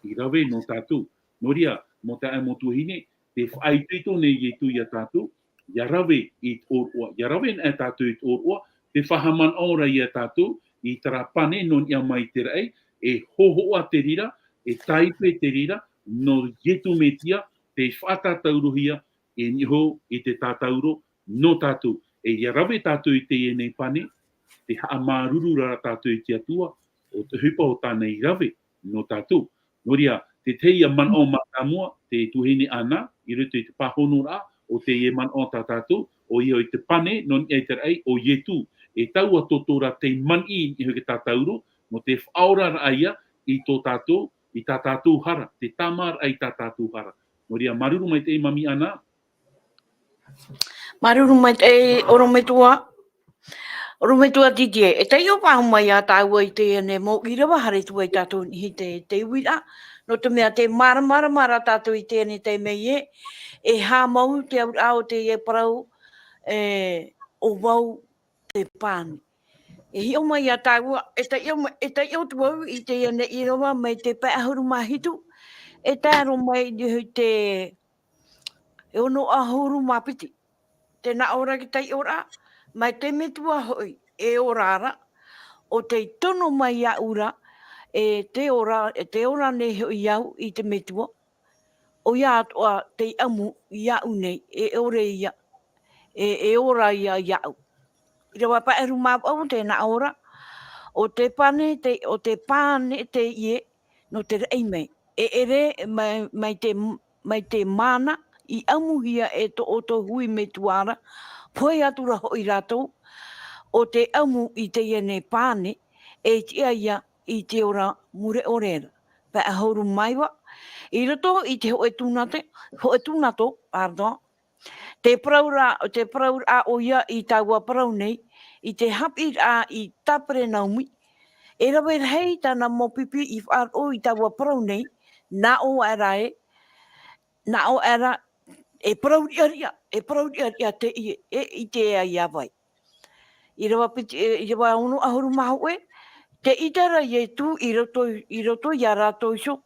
i rave nō tātou. Nō reira, mau taeaʻe, mau tuahine, tē faʻaitoito nei Ietu ia tātou, ʻia rave i te ʻōroʻa, ʻia rave anaʻe tātou i te ʻōroʻa, tē faʻahaʻamanaʻo ra ia tātou, i terā pane nō niʻa mai i te raʻi, e hōhoʻa te reira, e tāipe te reira, nō Ietu Metia, tei faʻatātaurohia, e niʻa hoʻi i te tātauro, nō tātou. E ʻia rave tātou i teie nei pane, tē haʻamāuruuru ra tātou i te Atua, ʻo te ʻohipa o tāna i rave, nō tātou. Nō reira, te tahi ia manaʻo mātāmua, te tuahine Ana, i roto i te pāhonoraʻa, ʻo teie manaʻo tā tātou, ʻoia hoʻi te pane, nō niʻa i te raʻi, ʻo Ietu, e taua toto ra tei maniʻi i niʻa hoʻi i te tātauro, nō te faʻaoraraʻa ia, i tō tātou, i tā tātou hara, te tāmāraʻa i tā tātou hara. Nō reira, māuruuru maitaʻi Mami Ana. Māuruuru maitaʻi, ʻorometua. ʻOrometua Didier, e taiʻo paʻi mai ia tāua i teie nei mau ʻīrava, haere atu ai tātou i niʻa i te, te uiraʻa. Nō te mea tē māramarama ra tātou i teie nei taime ē, e haʻamau te auraʻa o teie parau, e, ʻo vau te pane. E hiʻo mai ia tāua, e taiʻo mai, e taiʻo atu vau i teie nei ʻīrava mai te pae ʻahuru mā hitu, e tae roa mai i te, e ono ʻahuru mā piti. Tē nā ʻō ra te taiʻoraʻa, mai te Metua hoʻi, e ora ra, ʻo tei tono mai iāʻu ra, e te ora, e te ora nei hoʻi au i te Metua, ʻoia atoʻa tei ʻamu iāʻu nei, e ʻore ia, e, e ora ia iāʻu. ʻĪrava pae ʻahuru mā vaʻu, tē nā ʻō ra, ʻo te pane te, ʻo te pane teie, nō te raʻi mai. E ʻere mai, mai te, mai te mana i ʻamuhia e tō ʻoutou hui metua ra, pohe atu ra hoʻi rātou, ʻo tē ʻamu i teie nei pane, e tiʻa ia i te ora mure ʻore ra. Pae ʻahuru mā iva, i roto i te hōʻē tūnate, hōʻē tūnato, pardon, te parau ra, te parau ra ʻoia i taua parau nei, i te haʻapiʻiraʻa i Taperenaumi, e rave rahi tāna mau pipi i faʻaroʻo i taua parau nei, nā ʻō aʻera ē, nā ʻō aʻera, e parau riʻariʻa, e parau riʻariʻa teie, e ʻite ai ia vai. ʻĪrava piti, e, ʻīrava ono ʻahuru mā hōʻē, tē ʻite ra Ietu i roto, i roto ia rātou iho,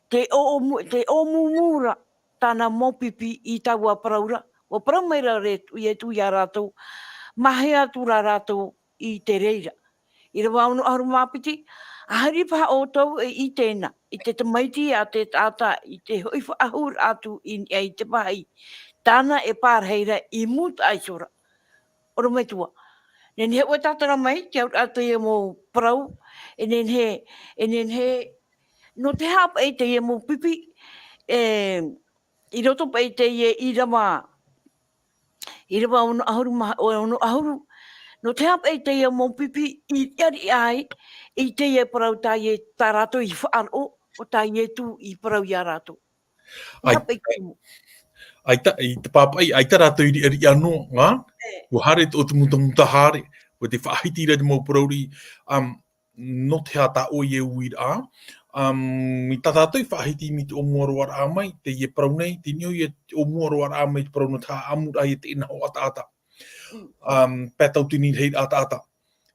tē ʻōmu-, tē ʻōmumu ra tāna mau pipi i taua parau ra. ʻUa parau mai ra re-, Ietu ia rātou, mā hea atu ra rātou i te reira. ʻĪrava ono ʻahuru mā piti, āhiri paha ʻoutou e ʻite na, i te tamaiti a te taʻata, i te hoʻi faʻahou atu i niʻa i te vāhi, tāna e pārahi ra i mūtaʻa iho ra. ʻOrometua. Nehenehe ʻoe e tātara mai, te auraʻa teie mau parau, e nehenehe, e nehenehe, nō te aha paʻi teie mau pipi, e, i roto paʻi teie ʻīrava, ʻīrava ono ʻahuru mā-, ʻo, ono ʻahuru, nō te aha paʻi teie mau pipi i riʻariʻa ai, i teie parau tā Ie-, tā rātou i faʻaroʻo, ʻo tā Ietu i parau ia rātou. ʻAi-, Aha paʻi te mau. ʻAita, i te pāpaʻi, ʻaita rātou i riʻariʻa noa, ā? E. ʻUa haere tō ʻoutou mutamuta haere, ʻua tē faʻahiti ra te mau parau riʻi, um, nō te aha tā ʻoe e uiraʻa, um, i tā tātou i faʻahiti mai te ʻōmuaraʻa mai, teie parau nei, te niʻa i te ʻōmuaraʻa mai te parau nō te haʻamuraʻa i te nahoʻa taʻata. Mm. Um, pae tauatini rahiraʻa taʻata.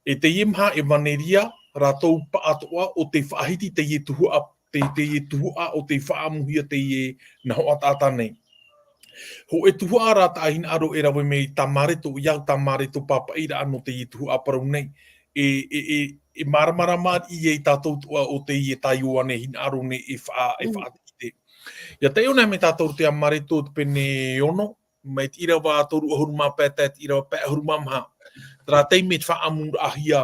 E teie maha evanelia, rātou pāʻatoʻa ʻo tē faʻahiti teie tuhaʻa, te, teie tuhaʻa ʻo tē faʻaʻamuhia teie nahoʻa taʻata nei. Hōʻē tuhaʻa rā taʻa hinaʻaro e rave mai tā Mareto, i au tā Mareto pāpaʻiraʻa nō teie tuhaʻa parau nei. E, e, e, e māramarama i ai tātou atoʻa ʻo teie tā Ioane hinaʻaro nei e faʻa-, e Mm. faʻaʻite. ʻIa taiʻo anaʻe mai tātou te a Mareto te pene ono, mai te ʻīrava toru ʻahuru mā pae tae te ʻīrava pae ʻahuru mā maha. Terā taime te faʻaʻamuraʻahia,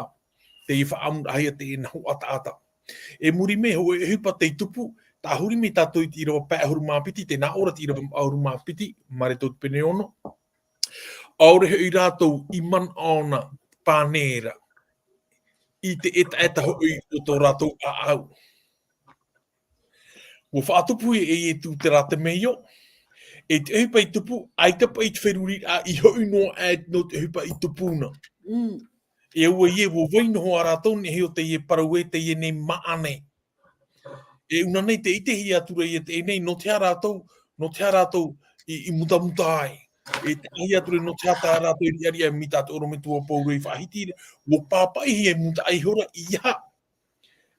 te faʻaʻamuraʻahia te nahoʻa taʻata. E muri mai, hōʻē ʻohipa tei tupu, tāhuri mai tātou i te ʻīrava pae ʻahuru mā piti, tē nā ʻō ra te ʻīrava ʻahuru mā piti, Mareko te pene ono. ʻAore hoʻi rātou i manaʻo na pānera i te ʻetaʻeta hoʻi o tō rātou ʻāʻau. Ua faʻatupuhia e Ietu terā temeio, e te ʻohipa i tupu, ʻaita paʻi te feruriraʻa i hoʻi noa aʻe nō te ʻohipa i tupu na. Mm. E ʻua ʻia, ʻua vai noa hoʻi rātou nei, e hiʻo teie parau ē, teie nei māʻa nei. E ʻuna nei tē ʻitehia atu ra ïa teie nei, nō te aha rātou, nō te aha rātou i, i mutamuta ai. E taʻahi atu ra nō te aha tā rātou i riʻariʻa mai tā te ʻorometua Pauro i faʻahiti ra, ʻua pāpaʻihia e mutaʻa ihora, ʻeiaha.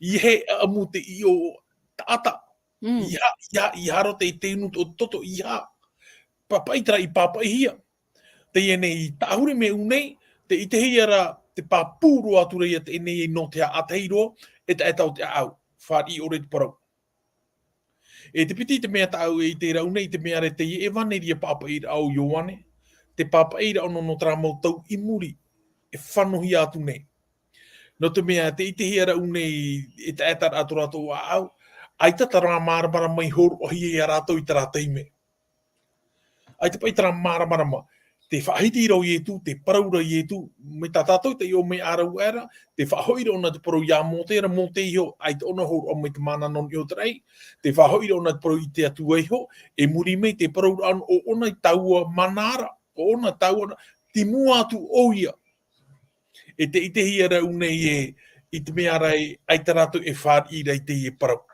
ʻEiaha e ʻaʻamu te ʻiʻo taʻata. Mm. ʻEiaha, ʻeiaha, ʻeiaha roa te, te inu o te toto, ʻeiaha. Pāpaʻi terā i pāpaʻihia. Teie nei i tāhuri mai ʻū nei, tē ʻitehia ra te pāpū roa atu ra ïa teie nei nō te aha, ʻa tahi roa, ʻetaʻeta o te ʻāʻau. Fāriʻi ʻore te parau. E te piti te mea tāʻu e ʻite ra ʻū nei, te mea ra teie ʻevaneria pāpaʻiraʻa o Ioane, te pāpaʻiraʻa nō, nō terā mau tau i muri, e fānauhia atu nei. Nō te mea tē ʻitehia ra ʻū nei, ʻetaʻetaraʻa tō rātou ʻāʻau, ʻaita terā māramarama i hōroʻahia ia rātou i terā taime. ʻAita paʻi terā māramarama, tē faʻahiti ra ʻo Ietu, tē parau ra Ietu, mai tā tātou tei ʻō mai ʻāraʻuaʻe ra, tē faʻahoʻi ra ʻōna te parau ia Mōte ra, Mōte iho, ʻaita ʻōna hōroʻa mai te mana nō niʻa i te raʻi, tē faʻahoʻi ra ʻōna te parau i te Atua iho, e muri mai te parau ra ʻōna, ʻo ʻōna i taua mana ra, ʻo ʻōna taua ra, tei mua atu ʻoia. E tē ʻitehia ra ʻū nei ē, i te mea ra ē, ʻaita rātou e fāriʻi ra i teie parau.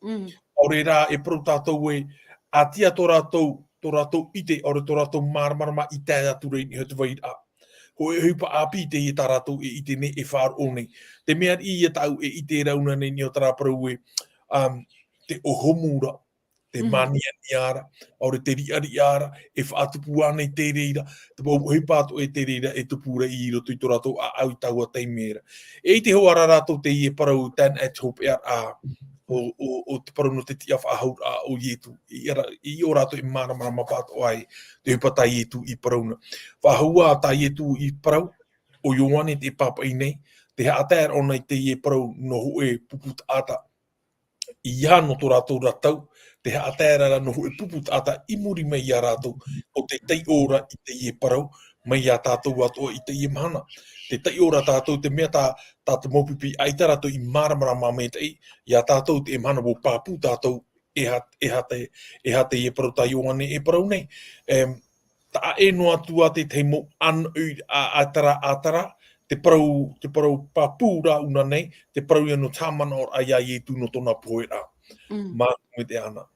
Mm. ʻAore rā e parau tātou ē, ʻaita tō rātou, tō rātou ʻite, ʻaore tō rātou māramarama i tae atu ra i niʻa i te vairaʻa. Hōʻē ʻohipa ʻāpī teie tā rātou e ʻite nei, e faʻaroʻo nei. Te mea riʻi ia tāʻu e ʻite ra ʻū nei i niʻa i terā parau ē, um, te ʻohomu ra, te Mm. māniania ra, ʻaore te riʻariʻa ra, e faʻatupu ānei te reira, te mau ʻohipa atoʻa e te reira e tupu ra i roto i tō rātou ʻāʻau i taua taime ra. E ʻite hoʻi ra rātou teie parau, tae noa i te hopeʻa ra, ʻo, ʻo, ʻo te parau nō te tiʻafaʻahouraʻa o Ietu. I ara, i ʻō rātou e māramarama pātoʻa ai, te ʻohipa tā Ietu i parau na. Faʻahou ā tā Ietu i parau, ʻo Ioane tē pāpaʻi nei, tē haʻatae ra ʻōna i teie parau nō hōʻē pupu taʻata. ʻEiaha nō tō rātou ra tau, tē haʻatae ra ra nō hōʻē pupu taʻata i muri mai ia rātou, ʻo tē taiʻo ra i teie parau, mai ia tātou atoʻa i teie mahana. Tē taiʻo ra tātou te mea tā, tā te mau pipi ʻaita rātou i māramarama maitaʻi, ia tātou teie mahana ʻua pāpū tātou, e aha, e aha te, e aha teie parau tā Ioane e parau nei. Em, taʻa ʻē noa atu ā te tahi mau ʻānaʻi ʻa, ʻa terā, ʻa terā, te parau, te parau pāpū ra ʻū nei, te parau ia nō te haʻamanaʻoraʻa ia Ietu nō tōna poheraʻa. Mm. Māuruuru maitaʻi Ana.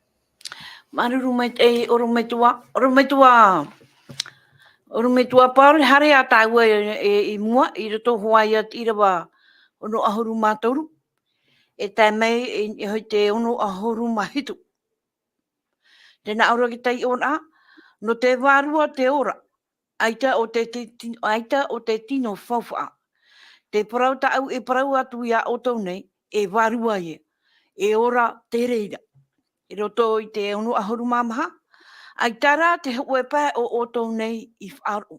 Māuruuru maitaʻi, ʻorometua, ʻorometua, ʻorometua Paul, haere ā tāua e, e, i mua, i roto hoʻi ia te ʻīrava ono ʻahuru mā toru, e tae mai i, i te ono ʻahuru mā hitu. Tē nā ʻō ra te taiʻoraʻa, nō te vārua te ora, ʻaita ʻo te, te, ti-, ʻaita ʻo te tino faufaʻa. Te parau tāʻu e parau atu ia ʻoutou nei, e vārua ïa, e ora te reira. I roto i te ono ʻahuru mā maha, ʻaita rā te hōʻē pae o ʻoutou nei i faʻaroʻo.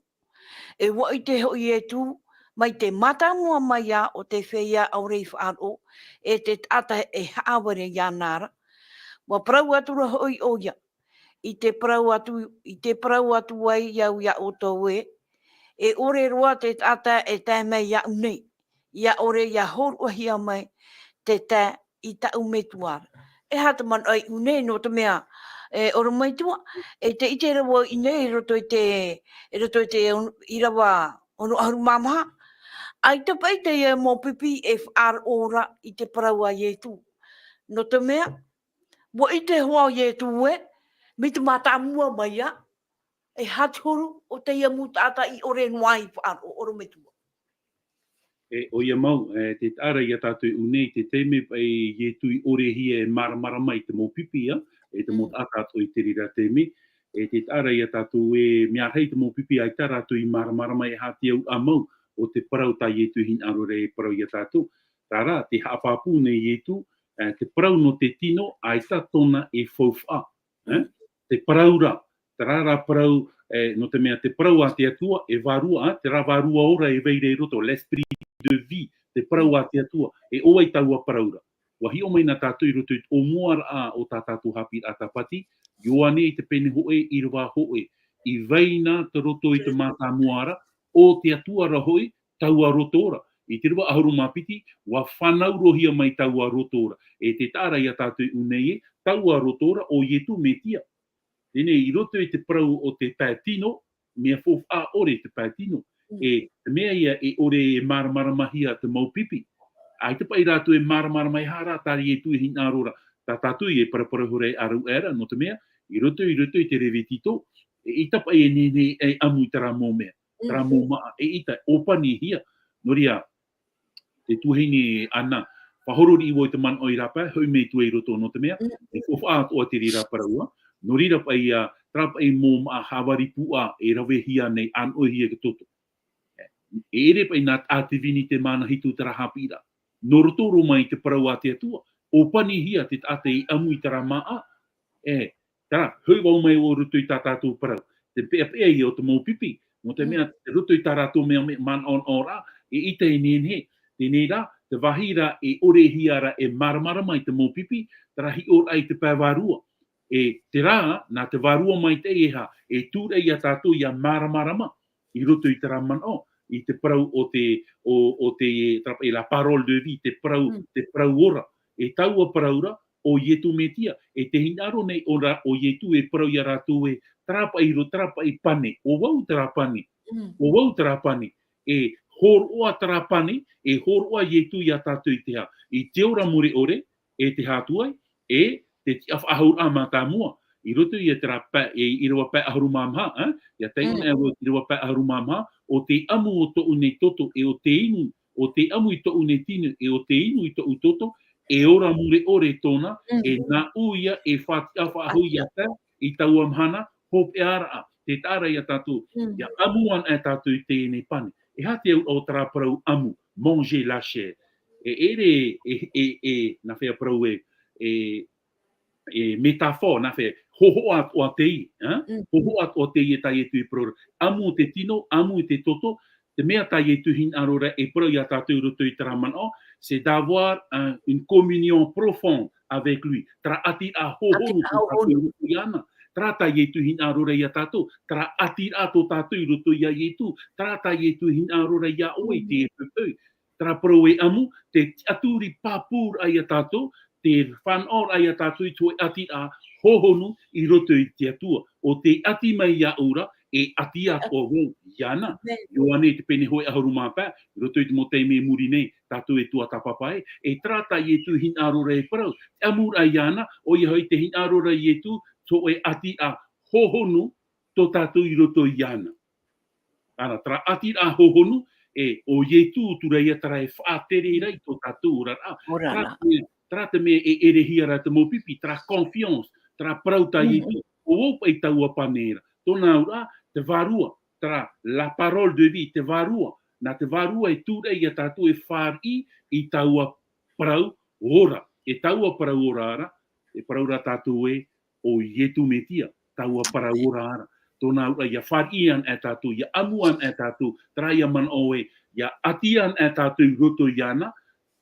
E ʻua ʻite hoʻi Ietu, mai te mātāmua mai ā o te feiā ʻaore i faʻaroʻo, e te taʻata e haʻavare iāna ra. ʻUa parau atu ra hoʻi ʻoia, i te parau atu, i te parau atu ai au ia ʻoutou ē, e ʻore roa te taʻata e tae mai iāʻu nei, ʻia ʻore ʻia hōroʻahia mai te tae i tāʻu Metua ra. E aha te manaʻo i ʻō nei, nō te mea, e, ʻorometua, e tē ʻite ra vau i ʻō nei i roto i te, i roto i te on-, ʻīrava ono ʻahuru mā maha, ʻaita paʻi teie mau pipi e faʻaroʻo ra i te parau a Ietu. Nō te mea, ʻua ʻite hoʻi Ietu ē, mai te mātāmua mai ā, e aha te huru o teie mau taʻata i ʻore noa i faʻaroʻo, ʻorometua. E, ʻoia mau, e, tē taʻa ra ia tātou i ʻō nei, te taime paʻi Ietu i ʻorehia e māramarama i te mau pipi, ā, e te mau Mm. taʻata atoʻa i te reira taime, e, tē taʻa ra ia tātou ē, mea rahi te mau pipi ʻaita rātou i māramarama e aha te auraʻa mau o te parau tā Ietu i hinaʻaro ra e parau ia tātou. Terā, tē haʻapāpū nei Ietu, e, te parau nō te tino, ʻaita tōna e faufaʻa. E? Te parau ra, terā rā parau, e, nō te mea te parau a te Atua, e vārua, ā, terā vārua ora e vai ra i roto, l'esprit de vie, te parau a te Atua, e ʻo vai taua parau ra. ʻUa hiʻo mai na tātou i roto i te ʻōmuaraʻa o tā tātou haʻapiʻiraʻa tāpati, Ioane i te pene hōʻē, ʻīrava hōʻē, i vai na te roto i te mātāmua ra, ʻo te Atua ra hoʻi, taua roto ra. I te ʻīrava ʻahuru mā piti, ʻua fānaurohia mai taua roto ra. E tē taʻa ra ia tātou i ʻō nei ē, taua roto ra, ʻo Ietu Metia. Teie nei, i roto i te parau o te pae tino, mea faufaʻa ʻore te pae tino. Mm. E, te mea ia e ʻore e māramaramahia te mau pipi. ʻAita paʻi rātou e māramarama e aha rā tā Ietu e hinaʻaro ra. Tā tātou e paraparau hoʻi ra e ʻāraʻa ra, nō te mea, i roto, i roto i te Revitito, e ʻaita paʻi e nehenehe e ʻamu i terā mau mea. Mm. Terā mau māʻa, e ʻaita, ʻōpanihia. Nō reira, te tuahine Ana, faʻahoro riʻi vau i te manaʻo i rāpae, hoʻi mai atu ai i roto nō te mea, Mm. e faufaʻa atoʻa te reira parau ā. Nō reira paʻi ia, terā paʻi mau māʻa hāvari pūʻa, e ravehia nei, ʻānoʻihia i te toto. E ʻere paʻi nā, ā, te divinité māna hitu terā haʻapiʻiraʻa. Nō roto roa mai te parau a te Atua, ʻōpanihia te taʻata e ʻamu i terā māʻa, e, terā, hoʻi vau mai i roto i tā tātou parau. Te peʻapeʻa ia o te mau pipi, nō te Mm. mea, i roto i tā rātou mea, mea manaʻonaʻoraʻa, e ʻaita e nehenehe, teie rā, te vāhi ra e ʻorehia ra e māramarama i te mau pipi, terā hiʻoraʻa i te pae vārua. E terā, nā te vārua maitaʻi e aha, e tūraʻi ia tātou ʻia māramarama, i roto i terā manaʻo, i te parau o te, o, o te, terā paʻi la parole de vie, te parau, Mm. te parau ora. E taua parau ra, ʻo Ietu Metia, e tē hinaʻaro nei ʻō ra, ʻo Ietu e parau ia rātou ē, terā paʻi ro, terā paʻi pane, ʻo vau terā pane, Mm. ʻo vau terā pane, e hōroʻa terā pane, e hōroʻa Ietu ia tātou i te aha, i te ora mure ʻore, e te aha atu ai, e te tiʻafaʻahouraʻa mātāmua. I roto ia terā pae, e, ʻīrava pae ʻahuru mā maha, ā, ʻia taiʻo Mm. na e vau i te ʻīrava pae ʻahuru mā maha, ʻo tē ʻamu i tōʻu nei toto, e ʻo tē inu, ʻo tē ʻamu i tōʻu nei tino, e ʻo tē inu i tōʻu toto, e ora mure ʻore tōna, Mm. e nāʻu ia e faʻatiʻafaʻahou ia tae i taua mahana, hopeʻaraʻa, tē taʻa ra ia tātou, Mm. ʻia ʻamu anaʻe tātou i teie nei pane. E aha te auraʻa o terā parau ʻamu, manger la chair. E ʻere, e, e, e, nā hea parau ē, e, e métaphore, nā hea, hōhoʻa atoʻa teie, ā? Mm. Hōhoʻa atoʻa teie tā Ietu i parau ra. ʻAmu te tino, ʻamu te toto, te mea tā Ietu hinaʻaro ra e parau ia tātou i roto i terā manaʻo, c'est d'avoir un, une communion profonde avec lui. Terā ʻatiraʻa hōhonu Ati tō tātou hōhonu. i roto iāna. Terā tā Ietu hinaʻaro ra ia tātou. Terā ʻatiraʻa tō tātou i roto ia Ietu. Terā tā Ietu hinaʻaro ra ia ʻoe i te Mm. poʻipoʻi. Terā parau e ʻamu, te tiʻaturi pāpūraʻa ia tātou, te fānaʻoraʻa ia tātou i te hōʻē ʻatiraʻa hōhonu i roto i te Atua. ʻO tē ʻati mai iāʻu ra, e ʻati atoʻa vau iāna. Amen. Ioane i te pene hōʻē ʻahuru mā pae, i roto i te mau taime i muri nei, tātou e tuatāpapa ai, e terā tā Ietu hinaʻaro ra e parau, te ʻamuraʻa iāna, ʻoia hoʻi te hinaʻaro ra Ietu, te hōʻē ʻatiraʻa hōhonu tō tātou i roto iāna. Ana, terā ʻatiraʻa hōhonu, e, ʻo Ietu atu ra ia terā e faʻatere ra i tō tātou oraraʻa. Oraraʻa. Terā te mea, terā te mea e ʻerehia ra te mau pipi, terā confiance, terā parau tā Mm. Ietu, ʻo vau paʻi taua pane ra. Tōna auraʻa, te vārua, terā la parole de vie, te vārua. Nā te vārua e tūraʻi ia tātou e fāriʻi i taua parau ora. E taua parau ora ra, e parau ra tātou ē, ʻo Ietu Metia, taua parau ora ra. Tōna auraʻa, ʻia fāriʻi anaʻe tātou, ʻia ʻamu anaʻe tātou, terā ʻia manaʻo ē, ʻia ʻati anaʻe tātou i roto iāna,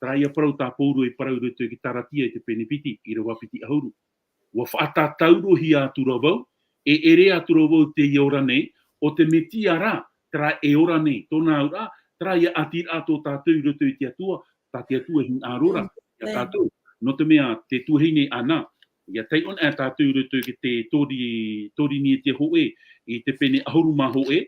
terā ʻia parau tā Pauro e parau i roto i te Kalatia i te pene piti, ʻīrava piti ʻahuru. ʻUa faʻatātaurohia atu ra vau, e ʻere atu ra vau i teie ora nei, ʻo te Metia rā, terā e ora nei, tōna auraʻa, terā ʻia ʻatiraʻa tō tātou i roto i te Atua, tā te Atua e hinaʻaro ra, Mm. ia Amen. tātou. Nō te mea, te tuahine Ana, ʻia taiʻo anaʻe tātou i roto i te Tori-, Torinetia hōʻē, i te pene ʻahuru mā hōʻē,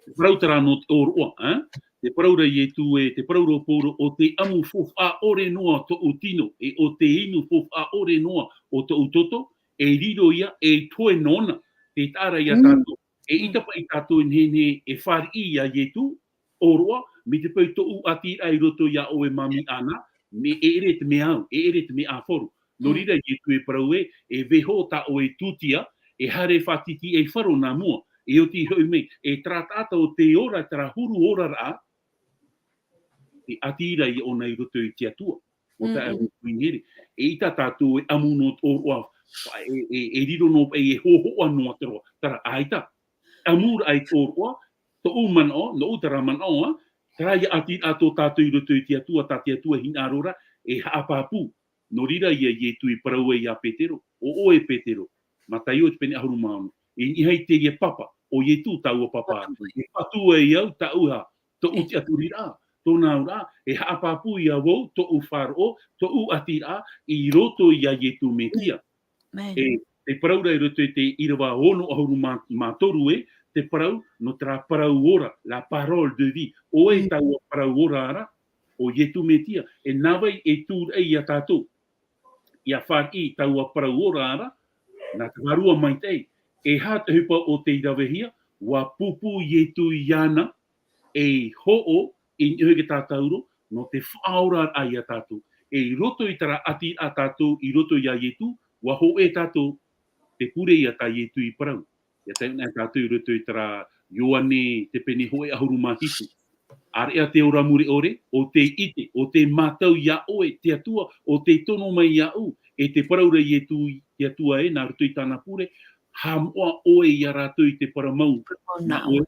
te parau terā nō te ʻōroʻa, ā? Te parau ra Ietu ē, te parau ra Pauro, ʻo tē ʻamu faufaʻa ʻore noa tōʻu tino, e ʻo tē inu faufaʻa ʻore noa o tōʻu toto, e riro ia, e toe nōna, tē taʻa ra ia Mm. tātou. E Mm. ʻaita paʻi tātou e nehenehe e fāriʻi ia Ietu, ʻōroʻa, mai te peu tōʻu ʻatiraʻa i roto ia ʻoe mami Ana, mea ʻere te mea au, e ʻere te mea ʻāfaru. Nō Mm. reira Ietu e parau ē, e vaiiho tā ʻoe tūtia, e haere faʻatitiʻaifaro nā mua, e oti hoʻi mai, e terā taʻata ʻo tē ora, terā huru oraraʻa, e ʻati ra ia ʻōna i roto i te Atua. Mō Mm, taeaʻe mm. Vau Queen Here. E ʻaita tātou e ʻamu nō te ʻōroʻa E, e, e riro noa paʻi, e hōhoʻa noa te roa. Terā, ʻaita. ʻAmuraʻa i tō roa, tōʻu manaʻo, nōʻu terā manaʻo, ā, terā ia ʻati atu tō tātou i roto i te Atua, tā te Atua e hinaʻaro ra, e haʻapāpū. Nō reira ia Ietu i parau ai iā Petero, ʻo ʻoe Petero, Mataio te pene ʻahuru mā ono. E niʻa i te reira papa, ʻo Ietu taua papa. E patu ai au, tāʻu ā, tōʻu tiʻaturiraʻa, tōna auraʻa, e haʻapāpū ia vau, tōʻu faʻaroʻo, tōʻu ʻatiraʻa, i roto iā Ietu Metia. E, te parau ra i roto i te ʻīrava ono ʻahuru mā, mā toru ē, te parau, nō terā parau ora, la parole de vie. ʻO ʻoe taua parau ora ra, ʻo Ietu Metia. E nā vai e tūraʻi iā tātou, ia fāriʻi taua parau ora ra, nā te Vārua Maitaʻi. E aha te ʻohipa o tei ravehia, ʻua pūpū Ietu iāna, e hoʻo, i niʻa hoʻi i te tātauro, nō te faʻaoraraʻa iā tātou. E i roto i terā ʻati a tātou, i roto iā Ietu, ʻua hōʻē tātou, te pure ia tā Ietu i parau. Ia tae noa tātou i roto i terā Ioane te pene hōʻē ʻahuru mā hitu. ʻAreʻa te ora mure ʻore, ʻo tei ʻite, ʻo tei mātau iā ʻoe, te Atua, ʻo tei tono mai iāʻu, e te parau ra Ietu, te Atua ē, nā roto i tāna pure, haʻamoʻa ʻoe iā rātou i te parau mau, nā ʻoe,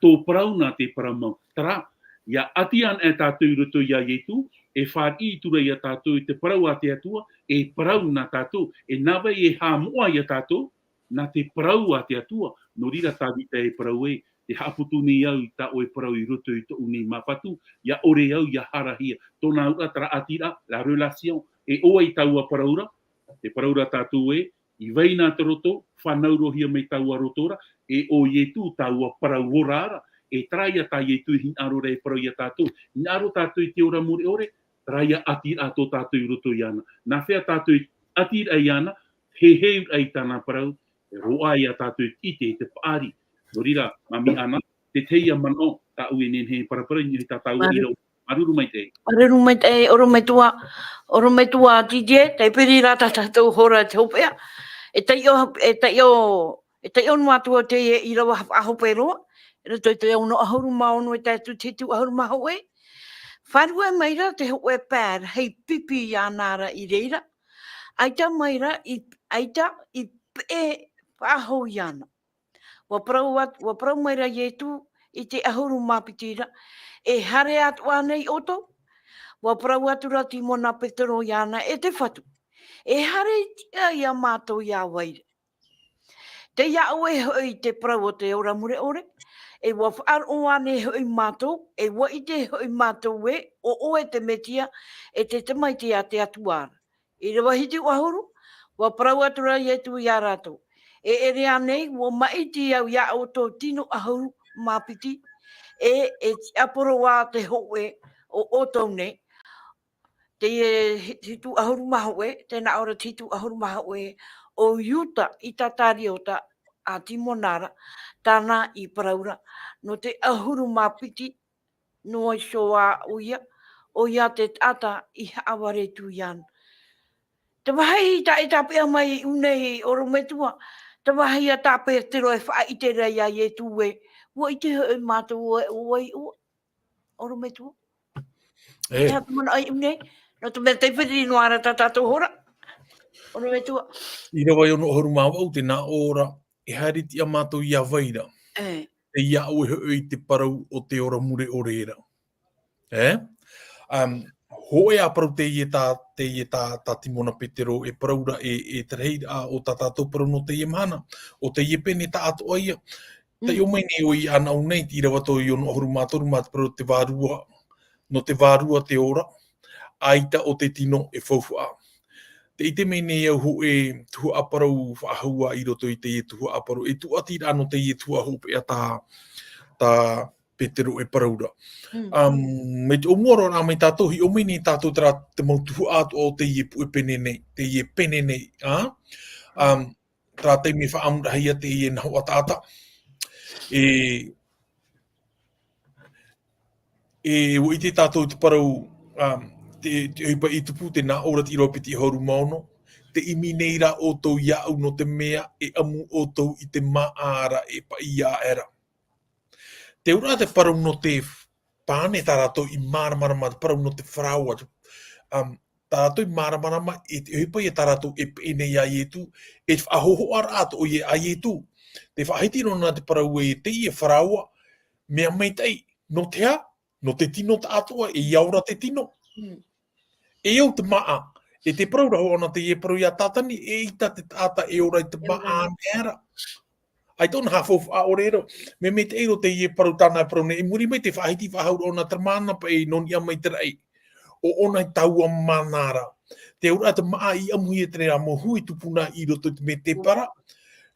tō parau nā te parau mau. Terā, ia ʻati ana e tātou i roto iā Ietu, e fāriʻi atu ra iā tātou i te parau a te Atua, e parau nā tātou, e nā vai e haʻamoʻa iā tātou, nā te parau a te Atua, nō reira Tavita e parau ē, te haʻaputu nei au i tā ʻoe parau i roto i tōʻu nei māpatu, ia ʻore au, ia harahia, tōna auraʻa terā ʻatiraʻa, la relation, e ʻo vai taua parau ra, te parau ra tātou ē, i vai nā te roto, fānaurohia mai taua roto ra, e ʻo Ietu taua parau ora ra, e terā ia tā Ietu i hinaʻaro ra e parau iā tātou, hinaʻaro tātou i te ora mure ʻore, terā ia ʻatiraʻa tō tātou i roto iāna. Nā hea tātou i ʻatiraʻa iāna, heheu ai tāna parau, e roaʻa iā tātou i te, te paʻari. Nō reira, Māmī Ana, te tahi ia manaʻo, tāʻu e nehenehe e paraparau i niʻa i tā tāua ʻīrava. Māuruuru maitaʻi. Māuruuru maitaʻi, ʻorometua, ʻorometua Didier, tei piri rā tā tātou hora te hopeʻa. E taiʻo, e taiʻo, e taiʻo noa atu au teie ʻīrava faʻahope roa, i roto i te ono ʻahuru mā ono e tae atu te hitu ʻahuru mā hōʻē. Fārua mai ra te hōʻē pad, hei pipi iāna ra i reira. ʻAita mai ra, i, ʻaita i peʻe faʻahou iāna. ʻUa parau at-, ʻua parau mai ra Ietu i te ʻahuru mā piti ra, e haere atoʻa nei ʻoutou? ʻUa parau atu ra Timona Petero iāna, e te Fatu, e haere tiʻa ia mātou ia vai ra. Tei iā ʻoe hoʻi te parau o te ora mure ʻore, e ʻua faʻaroʻo ānei hoʻi mātou, e ʻua ʻite hoʻi mātou ē, ʻo ʻoe te Metia, e te Tamaiti a te Atua ra. ʻĪrava hitu ʻahuru, ʻua parau atu ra Ietu iā rātou, e ʻere ānei, ʻua maʻiti au iā ʻoutou tino ʻahuru mā piti, e, e tiʻaporo ā te hōʻē o ʻoutou nei, te hi-, hitu ʻahuru mā hōʻē, tē nā ʻō ra te hitu ʻahuru mā hōʻē, ʻo Iuta Isikariota a Timona ra, tāna i parau ra, nō te ʻahuru mā piti, noa iho ā ʻoia, ʻoia te taʻata i haʻavare atu iāna. Te vāhi tā, e tāpeʻa mai i ʻō nei, ʻorometua, te vāhi ia tā Petero e faʻaʻite ra iā Ietu ē, ʻua ʻite hoʻi mātou ē, ʻo vai ʻoe, ʻorometua? E. E aha te manaʻo i ʻō nei? Nō te mea tei piri noa ra tā tātou hora. ʻOrometua. ʻĪrava e ono ʻahuru mā vaʻu, tē nā ʻō ra, e haere tiʻa mātou ia vai ra. E. Tei iā ʻoe hoʻi te parau o te ora mure ʻore ra. E? Um, hōʻē ā parau teie tā, teie tā, tā Timona Petero, e parau ra, e, e te rahiraʻa o tā tātou parau nō teie mahana, ʻo teie pene taʻatoʻa ïa. Mm. Taiʻo mai nei ʻoe iāna i ʻō nei, te ʻīrava tō i ono ʻahuru mā toru, mā te parau te vārua, nō te vārua te ora, ʻaita ʻo te tino e faufaʻa. Tē ʻite mai nei au hōʻē tuhaʻa parau faʻahou ā i roto i teie tuhaʻa parau, e tūʻati ra nō teie tuhaʻa hopeʻa tā, tā Petero e parau ra. Mm. Um, mai te ʻōmua roa rā mai tātou, hiʻo mai nei tātou terā te mau tuhaʻa atoʻa o teie puʻe pene nei, teie pene nei, ā? Um, terā taime faʻaʻamuraʻahia teie nā hoʻa taʻata. E, e, ʻua ʻite tātou te parau, um, te, te ʻohipa i tupu, tē nā ʻō ra te ʻīrava piti ʻahuru mā ono, tē ʻimi nei rā ʻoutou iāʻu nō te mea e ʻamu ʻoutou i te māʻa ra e paʻi aʻera. Te auraʻa te parau nō te pane tā rātou i māramarama, te parau nō te faraoa, um, rātou i māramarama, e te ʻohipa ia tā rātou e peʻe nei iā Ietu, e te faʻahōhoʻaraʻa atoʻa ia a Ietu. Tē faʻahiti noa na te parau ē, teie Faraoa, mea maitaʻi, nō te aha? Nō te tino taʻatoʻa, e ia ora te tino. Mm. E au te māʻa, e tē parau ra hoʻi ana teie parau iā Tātani, eʻita te taʻata e ora i te E māʻa māʻa. Ānei ra. ʻAita ʻōna e faufaʻa ʻore ra. Mea maitaʻi roa teie parau tāna e parau nei, i muri mai tē faʻahiti faʻahou ra ʻōna te māna paʻi nō niʻa mai te raʻi. ʻO ʻōna i taua māna ra. Te auraʻa te māʻa i ʻamuhia te reira mau hui tupuna i roto i te mētēpara.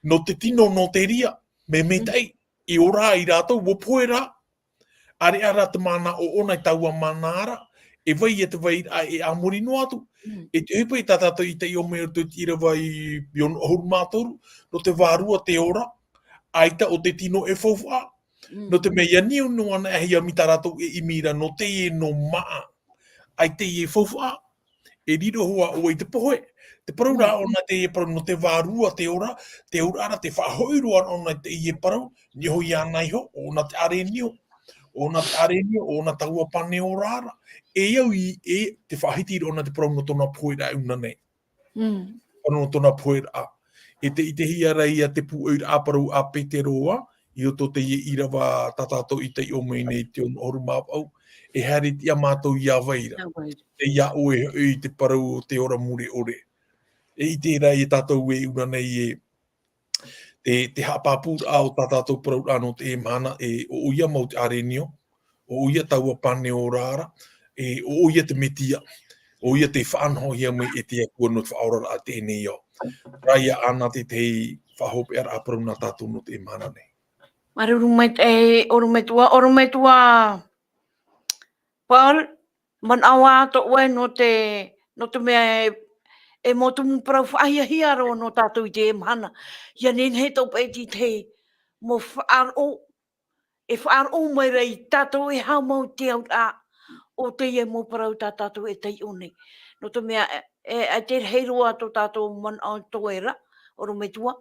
Nō te tino, nō te reira, mea maitaʻi, e ora ai rātou, ʻua pohe rā. ʻAreʻa rā te māna ʻo ʻōna i taua māna ra, e vai ia te vairaʻa e a muri noa atu. Mm. E te ʻohipa i tā tātou i taiʻo mai roto i te ʻīrava i, i ono ʻahuru mā toru, nō te vārua te ora, ʻaita ʻo te tino e faufaʻa. Mm. Nō te mea ia niu noa anaʻe ia mai tā rātou e ʻimi ra nō teie nō māʻa. ʻAita e faufaʻa, e riro hoʻi ʻoe i te pohe. Te parau rā Mm. ʻōna teie parau nō te vārua te ora, te auraʻa ra tē faʻahoʻi roa ʻōna teie parau, niho iāna iho, ʻōna te ʻārenio, ʻōna te ʻārenio, ʻōna taua pane ora ra. E au i, e, tē faʻahiti roa ʻōna te parau nō tōna poheraʻa i ʻōna nei. Mm. Parau nō tōna poheraʻa. E tē ʻitehia ra ia te pūʻoiraʻa parau a Petero ā, i roto teie ʻīrava tā tātou i taiʻo mai nei te ono ʻahuru mā vaʻu, e haere atu mātou ia vai ra. Ia vai ra. Tei iā ʻoe hoʻi te parau o te ora mure ʻore. E ʻite ra ia tātou e ʻōna nei e, te, te haʻapāpūraʻa o tā tātou parauraʻa nō teie mahana, e ʻoia mau te ʻārenio, ʻoia taua pane ora ra, e ʻoia te Metia, ʻoia tei faʻanahohia mai e te Atua nō te faʻaoraraʻa teie nei ao. Rā ia ʻāna te, te faʻahopeʻaraʻa parau nā tātou nō teie mahana nei. Māuruuru maitaʻi, ʻorometua, ʻorometua Paul, manaʻo atoʻa ʻoe nō te, nō te mea e, e mau tumu parau faʻahiahia roa nō tātou i teie mahana. Ia nehenehe tō paʻi te, te mau faʻaroʻo, e faʻaroʻo mai ra ia tātou e haʻamau i te auraʻa o teie mau parau tā tātou e taiʻo nei. Nō te mea, e, e, e te rahi roa tō tātou manaʻo atoʻa ra, ʻorometua,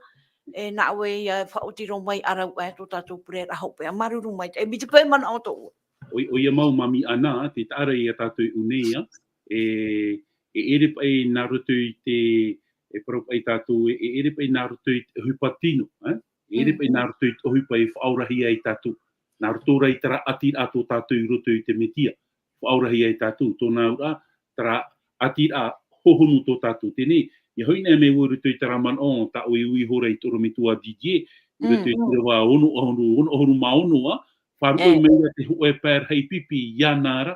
e nā ʻoe ia faʻaoti roa mai ʻa rāua e tō tātou pureraʻa hopeʻa. Māuruuru maitaʻi, e mai te pae manaʻo atoʻa. ʻOi, ʻoia mau Mami Ana, tē taʻa ra ia tātou i ʻō nei, e, e ʻere paʻi nā roto i te, e parau paʻi tātou, e, e ʻere paʻi nā roto i te ʻohipa tino, e? E ʻere Mm. paʻi nā roto i te ʻohipa e faʻaorahia ai tātou. Nā roto rā i terā ʻatiraʻa tō tātou i roto i te Metia. Faʻaorahia ai tātou, tōna auraʻa, terā ʻatiraʻa hohonu tō tātou. Teie nei, ʻia hoʻi anaʻe mai vau i roto i terā manaʻo, tā ʻoe e ui ihora i te ʻorometua Didier, i roto i Mm. te ʻīrava ono ʻahuru, ono ʻahuru mā ono ā, faʻaruʻe E. mai ra te hōʻē pae rahi pipi iāna ra,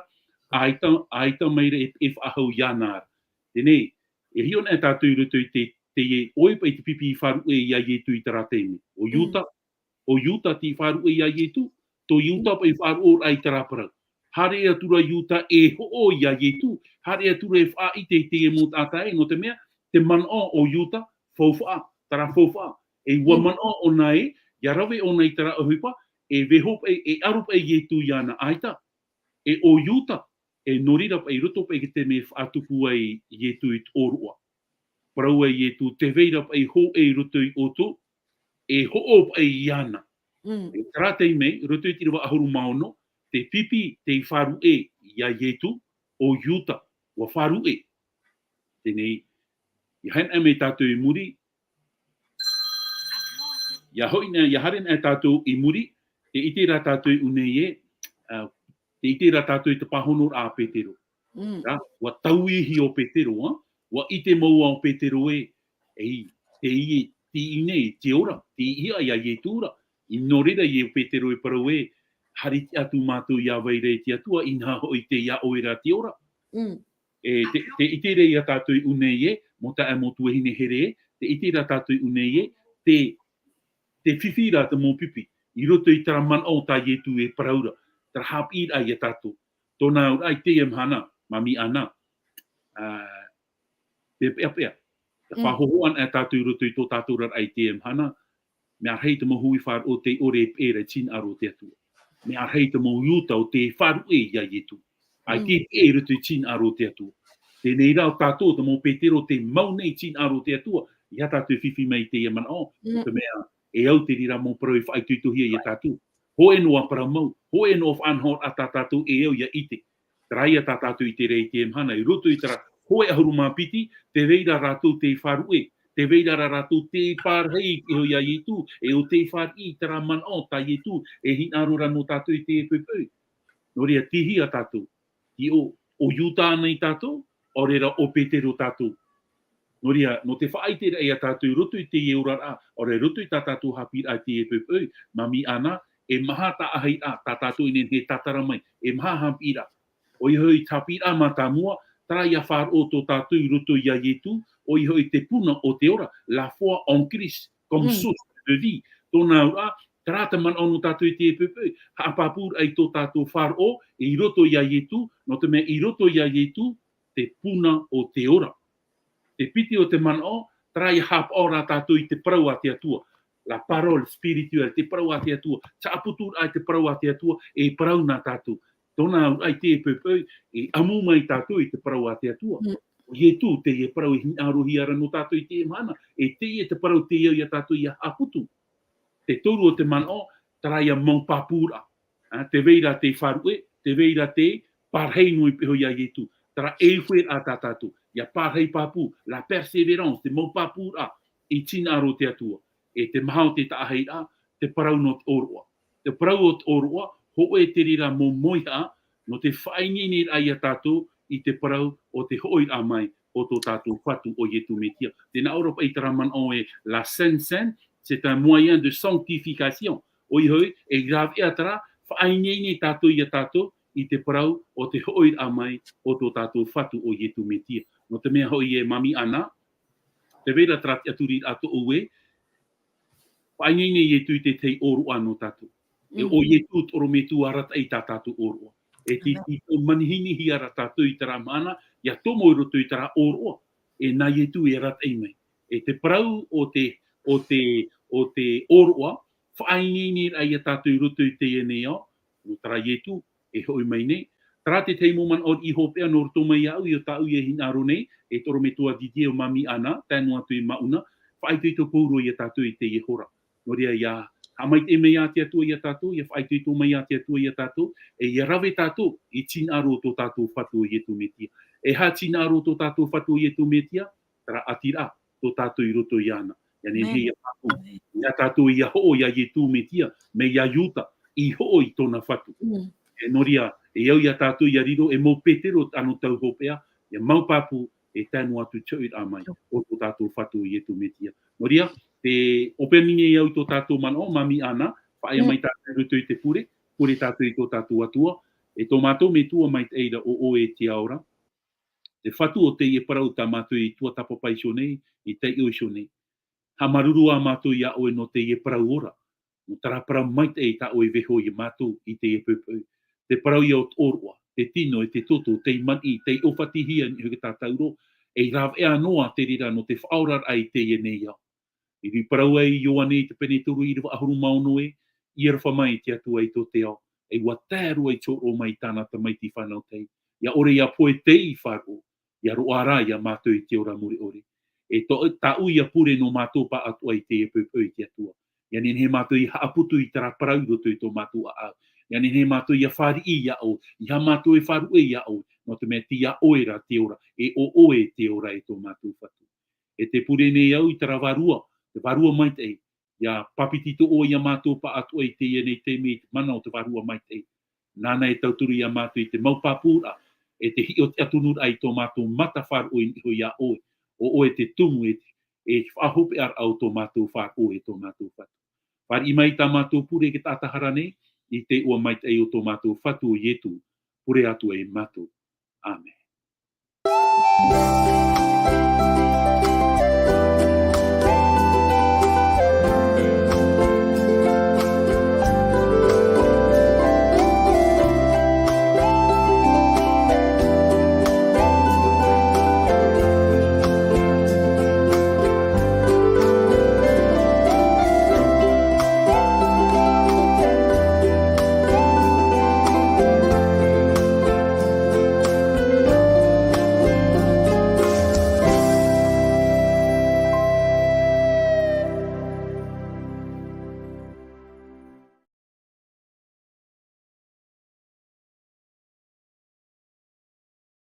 ʻaita, ʻaita mai ra e, e faʻahou iāna ra. Teie nei, e hiʻo anaʻe tātou i roto i te, teie, ʻoia paʻi te pipi i faʻaruʻe iā Ietu i terā taime. ʻO Mm. Iuta, ʻo Iuta tei faʻaruʻe iā Ietu, tō Iuta Mm. paʻi i faʻaroʻo ra i terā parau. Haere atu ra Iuta e hoʻo iā Ietu, haere atu ra e faʻaʻite i teie mau taʻata ē, nō te mea, te manaʻo o Iuta, faufaʻa, terā faufaʻa. E ʻua Mm. manaʻo ʻōna ē, ʻia rave ʻōna i terā ʻohipa, e vaiiho paʻi, e aro paʻi Ietu iāna, ʻaita, e ʻo Iuta, e nō reira paʻi i roto paʻi i te taime e faʻatupu ai Ietu i te ʻōroʻa. Parau ai Ietu, tē vai ra paʻi hōʻē i roto ia ʻoutou, e hoʻo paʻi iāna. Mm. E terā taime, i roto i te ʻīrava ʻahuru mā ono, te pipi tei faʻaruʻe iā Ietu, ʻo Iuta, ʻua faʻaruʻe. Teie nei, ʻia haere anaʻe mai tātou i muri, ʻia hoʻi anaʻe, ʻia haere anaʻe tātou i muri, tē ʻite ra tātou i ʻō nei ē, ā, tē ʻite ra tātou i te pāhonoraʻa a Petero. Mm. Rā, ʻua tauihi ʻo Petero, ā? ʻUa ʻite mau ā ʻo Petero ē, ei, teie, teie nei, te ora, tei iʻa iā Ietu ra. I nō reira ē ʻo Petero e parau ē, haere atu mātou ia vai ra e te Atua, inaha hoʻi tei iā ʻoe ra te ora. Mm. E, tē, tē ʻite ra ia tātou i ʻō nei ē, mau taeaʻe, mau tuahine here, tē ʻite ra tātou i ʻō nei ē, te, te fifi ra te mau pipi, i roto i terā manaʻo tā Ietu e parau ra, terā haʻapiʻiraʻa ia tātou. Tōna auraʻa i teie mahana, Mami Ana, ā, te peʻapeʻa. Te Mm. faʻahōhoʻa anaʻe tātou i roto i tō tātou oraraʻa i teie mahana, mea rahi te mau hui faʻaroʻo tei ʻore e peʻe ra i te hinaʻaro o te Atua. Mea rahi te mau Iuta ʻo tē faʻaruʻe iā Ietu. ʻAita Mm. e peʻe i roto i te hinaʻaro o te Atua. Teie nei rā ʻo tātou, te mau Petero tē mau nei i te hinaʻaro o te Atua, ʻeiaha tātou e fifi mai i teie manaʻo, Mm. nō te mea, e au te reira mau parau e faʻaitoitohia ia tātou. Hōʻē noa parau mau, hōʻē noa faʻanahoraʻa tā tātou e au ʻia ʻite. Terā ia tā tātou i ʻite ra i teie mahana, i roto i terā hōʻē ʻahuru mā piti, tē vai ra rātou tei faʻaruʻe, tē vai ra rātou tei pārahi i te iho ia Ietu, e ʻo tei fāriʻi i terā manaʻo tā Ietu e hinaʻaro ra nō tātou i teie poʻipoʻi. Nō reira, tīaʻi tātou, ʻo, ʻo Iuta ānei tātou, ʻaore ra ʻo Petero tātou. Nō reira, nō te faʻaʻiteraʻa ia tātou i roto i teie oraraʻa, ʻaore i roto i tā tātou haʻapiʻiraʻa i teie poʻipoʻi, Mami Ana, e maha taʻahiraʻa tā tātou e nehenehe e tātara mai, e maha haʻapiʻiraʻa. ʻOia hoʻi te haʻapiʻiraʻa mātāmua, terā ia faʻaroʻo tō tātou i roto ia Ietu, ʻoia hoʻi te puna o te ora, la foi en Christ, comme Mm. source de vie. Tōna auraʻa, terā te manaʻo nō tātou i teie poʻipoʻi, haʻapāpūraʻa i tō tātou faʻaroʻo, i roto ia Ietu, nō te mea i roto ia Ietu, te puna o te ora. Te piti o te manaʻo, terā ia haʻapaʻo ra tātou i te parau a te Atua. La parole spirituelle, te parau a te Atua. Haʻaputuraʻa i te parau a te Atua, e parau nā tātou. Tōna auraʻa i teie poʻipoʻi, e ʻamu mai tātou i te parau a te Atua. Mm. ʻO Ietu, teie parau e hinaʻarohia ra nō tātou i teie mahana, e teie te parau tei au ia tātou ia haʻaputu. Te toru o te manaʻo, terā ia mau pāpūraʻa. Ā, tē vai ra tei faʻaruʻe, tē vai ra tei pārahi noa i te iho ia Ietu. Terā e ufe ra tā tātou, ia pārahi pāpū, la persévérance, te mau pāpūraʻa i te hinaʻaro o te Atua. E te maha o te taʻahiraʻa, te parau nō te ʻōroʻa. Te parau o te ʻōroʻa, hōʻē te reira mau mauihaʻa, nō te faʻaineineraʻa ia tātou i te parau o te hoʻiraʻa mai o tō tātou Fatu ʻo Ietu Metia. Tē nā ʻō ra paʻi terā manaʻo e la Sainte Seine, c'est un moyen de sanctification. ʻOia hoʻi, e rāveʻa terā, faʻaineine tātou ia tātou i te parau o te hoʻiraʻa mai o tō tātou Fatu ʻo Ietu Metia. Nō te mea hoʻi e Mami Ana, tē vai ra terā tiʻaturiraʻa tōʻu ē, faʻaineine Ietu i te tahi ʻōroʻa nō tātou. E Mm. ʻo Ietu te ʻorometua arataʻi i tā tātou ʻōroʻa. E te, Amen. i te manihini ra tātou i terā mahana, ia tomo i roto i terā ʻōroʻa, e nā Ietu e arataʻi mai. E te parau o te, o te, o te ʻōroʻa, faʻaineineraʻa ia tātou i roto i teie nei ao, nō terā Ietu, e hoʻi mai nei. Terā te tahi mau manaʻo i hopeʻa nō roto mai iāʻu, i ō tāʻu ia hinaʻaro nei, e te ʻorometua Didier ʻo Mami Ana, tae noa atu i Mauna, faʻaitoito pauroa ia tātou i teie hora. Nō reira, ia haʻamaitaʻi mai ā te Atua ia tātou, ia faʻaitoito mai ā te Atua ia tātou, e ia rave tātou i te hinaʻaro o tō tātou Fatu ʻo Ietu Metia. E aha te hinaʻaro o tō tātou Fatu ʻo Ietu Metia, terā ʻātiraʻa, tō tātou i roto iāna. Ia nehenehe Amen. ia pāpū. Amen. Ia tātou ia hoʻo ia Ietu Metia, mai iā Iuta, i hoʻo i tōna Fatu. Mm. E nō reira, e au ia tātou ia riro, e mau Petero ʻano tau hopeʻa, ia mau pāpū, e tae noa atu i te hoʻiraʻa mai, o tō tātou Fatu ʻo Ietu Metia. Nō reira, tē ʻōpani nei au i tō tātou manaʻo, Mami Ana, faʻaea Mm. mai tātou i roto i te pure, pure tātou i tō tātou Atua, e tō mātou Metua maitaʻi ra ʻo ʻoe e te ao ra, te Fatu o teie parau tā mātou i tuatāpapa iho nei, i taiʻo iho nei. Haʻamāuruuru ā mātou iā ʻoe nō teie parau ora, nō terā parau maitaʻi tā ʻoe i vaiiho ia mātou i teie poʻipoʻi. Te parau ia o te ʻōroʻa, te tino, e te toto, tei maniʻi, tei ʻōfatihia i niʻa i te tātauro, e rāveʻa noa te reira nō te faʻaoraraʻa i teie nei ao. I parau ai Ioane i te pene toru ʻīrava ʻahuru mā ono ē, ʻia aroha mai te Atua i tō te ao, e ʻua tae roa i te hōroʻa mai i tāna Tamaiti fānau tahi. ʻIa ʻore ia pohe tei faʻaroʻo, ʻia roaʻa rā ia mātou i te ora mure ʻore. E tō, tāʻu ia pure nō mātou pāʻatoʻa i teie poʻipoʻi i te Atua. ʻIa nehenehe mātou ia haʻaputu i terā parau i roto i tō mātou ʻāʻau. ʻIa nehenehe mātou ia fāriʻi iā ʻoe, ʻeiaha mātou e faʻaruʻe iā ʻoe, nō te mea tei iā ʻoe rā te ora, e ʻo ʻoe te ora e tō mātou Fatu. E tē pure nei au i terā vārua, te vārua maitaʻi, ʻia pāpetitohia mātou pāʻatoʻa i teie nei taime i te mana o te vārua maitaʻi. Nāna e tauturu iā mātou i te mau pāpūraʻa, e te hiʻo tiʻatururaʻa i tō mātou mata faʻaroʻo i niʻa iho iā ʻoe, ʻo ʻoe te tumu e te, e faʻahopeʻaraʻa o tō mātou faʻaroʻo e tō mātou Fatu. Fāriʻi mai tā mātou pure i te taʻata hara nei, i te iʻoa maitaʻi o tō mātou Fatu ʻo Ietu, pure atu ai mātou. ʻĀmene.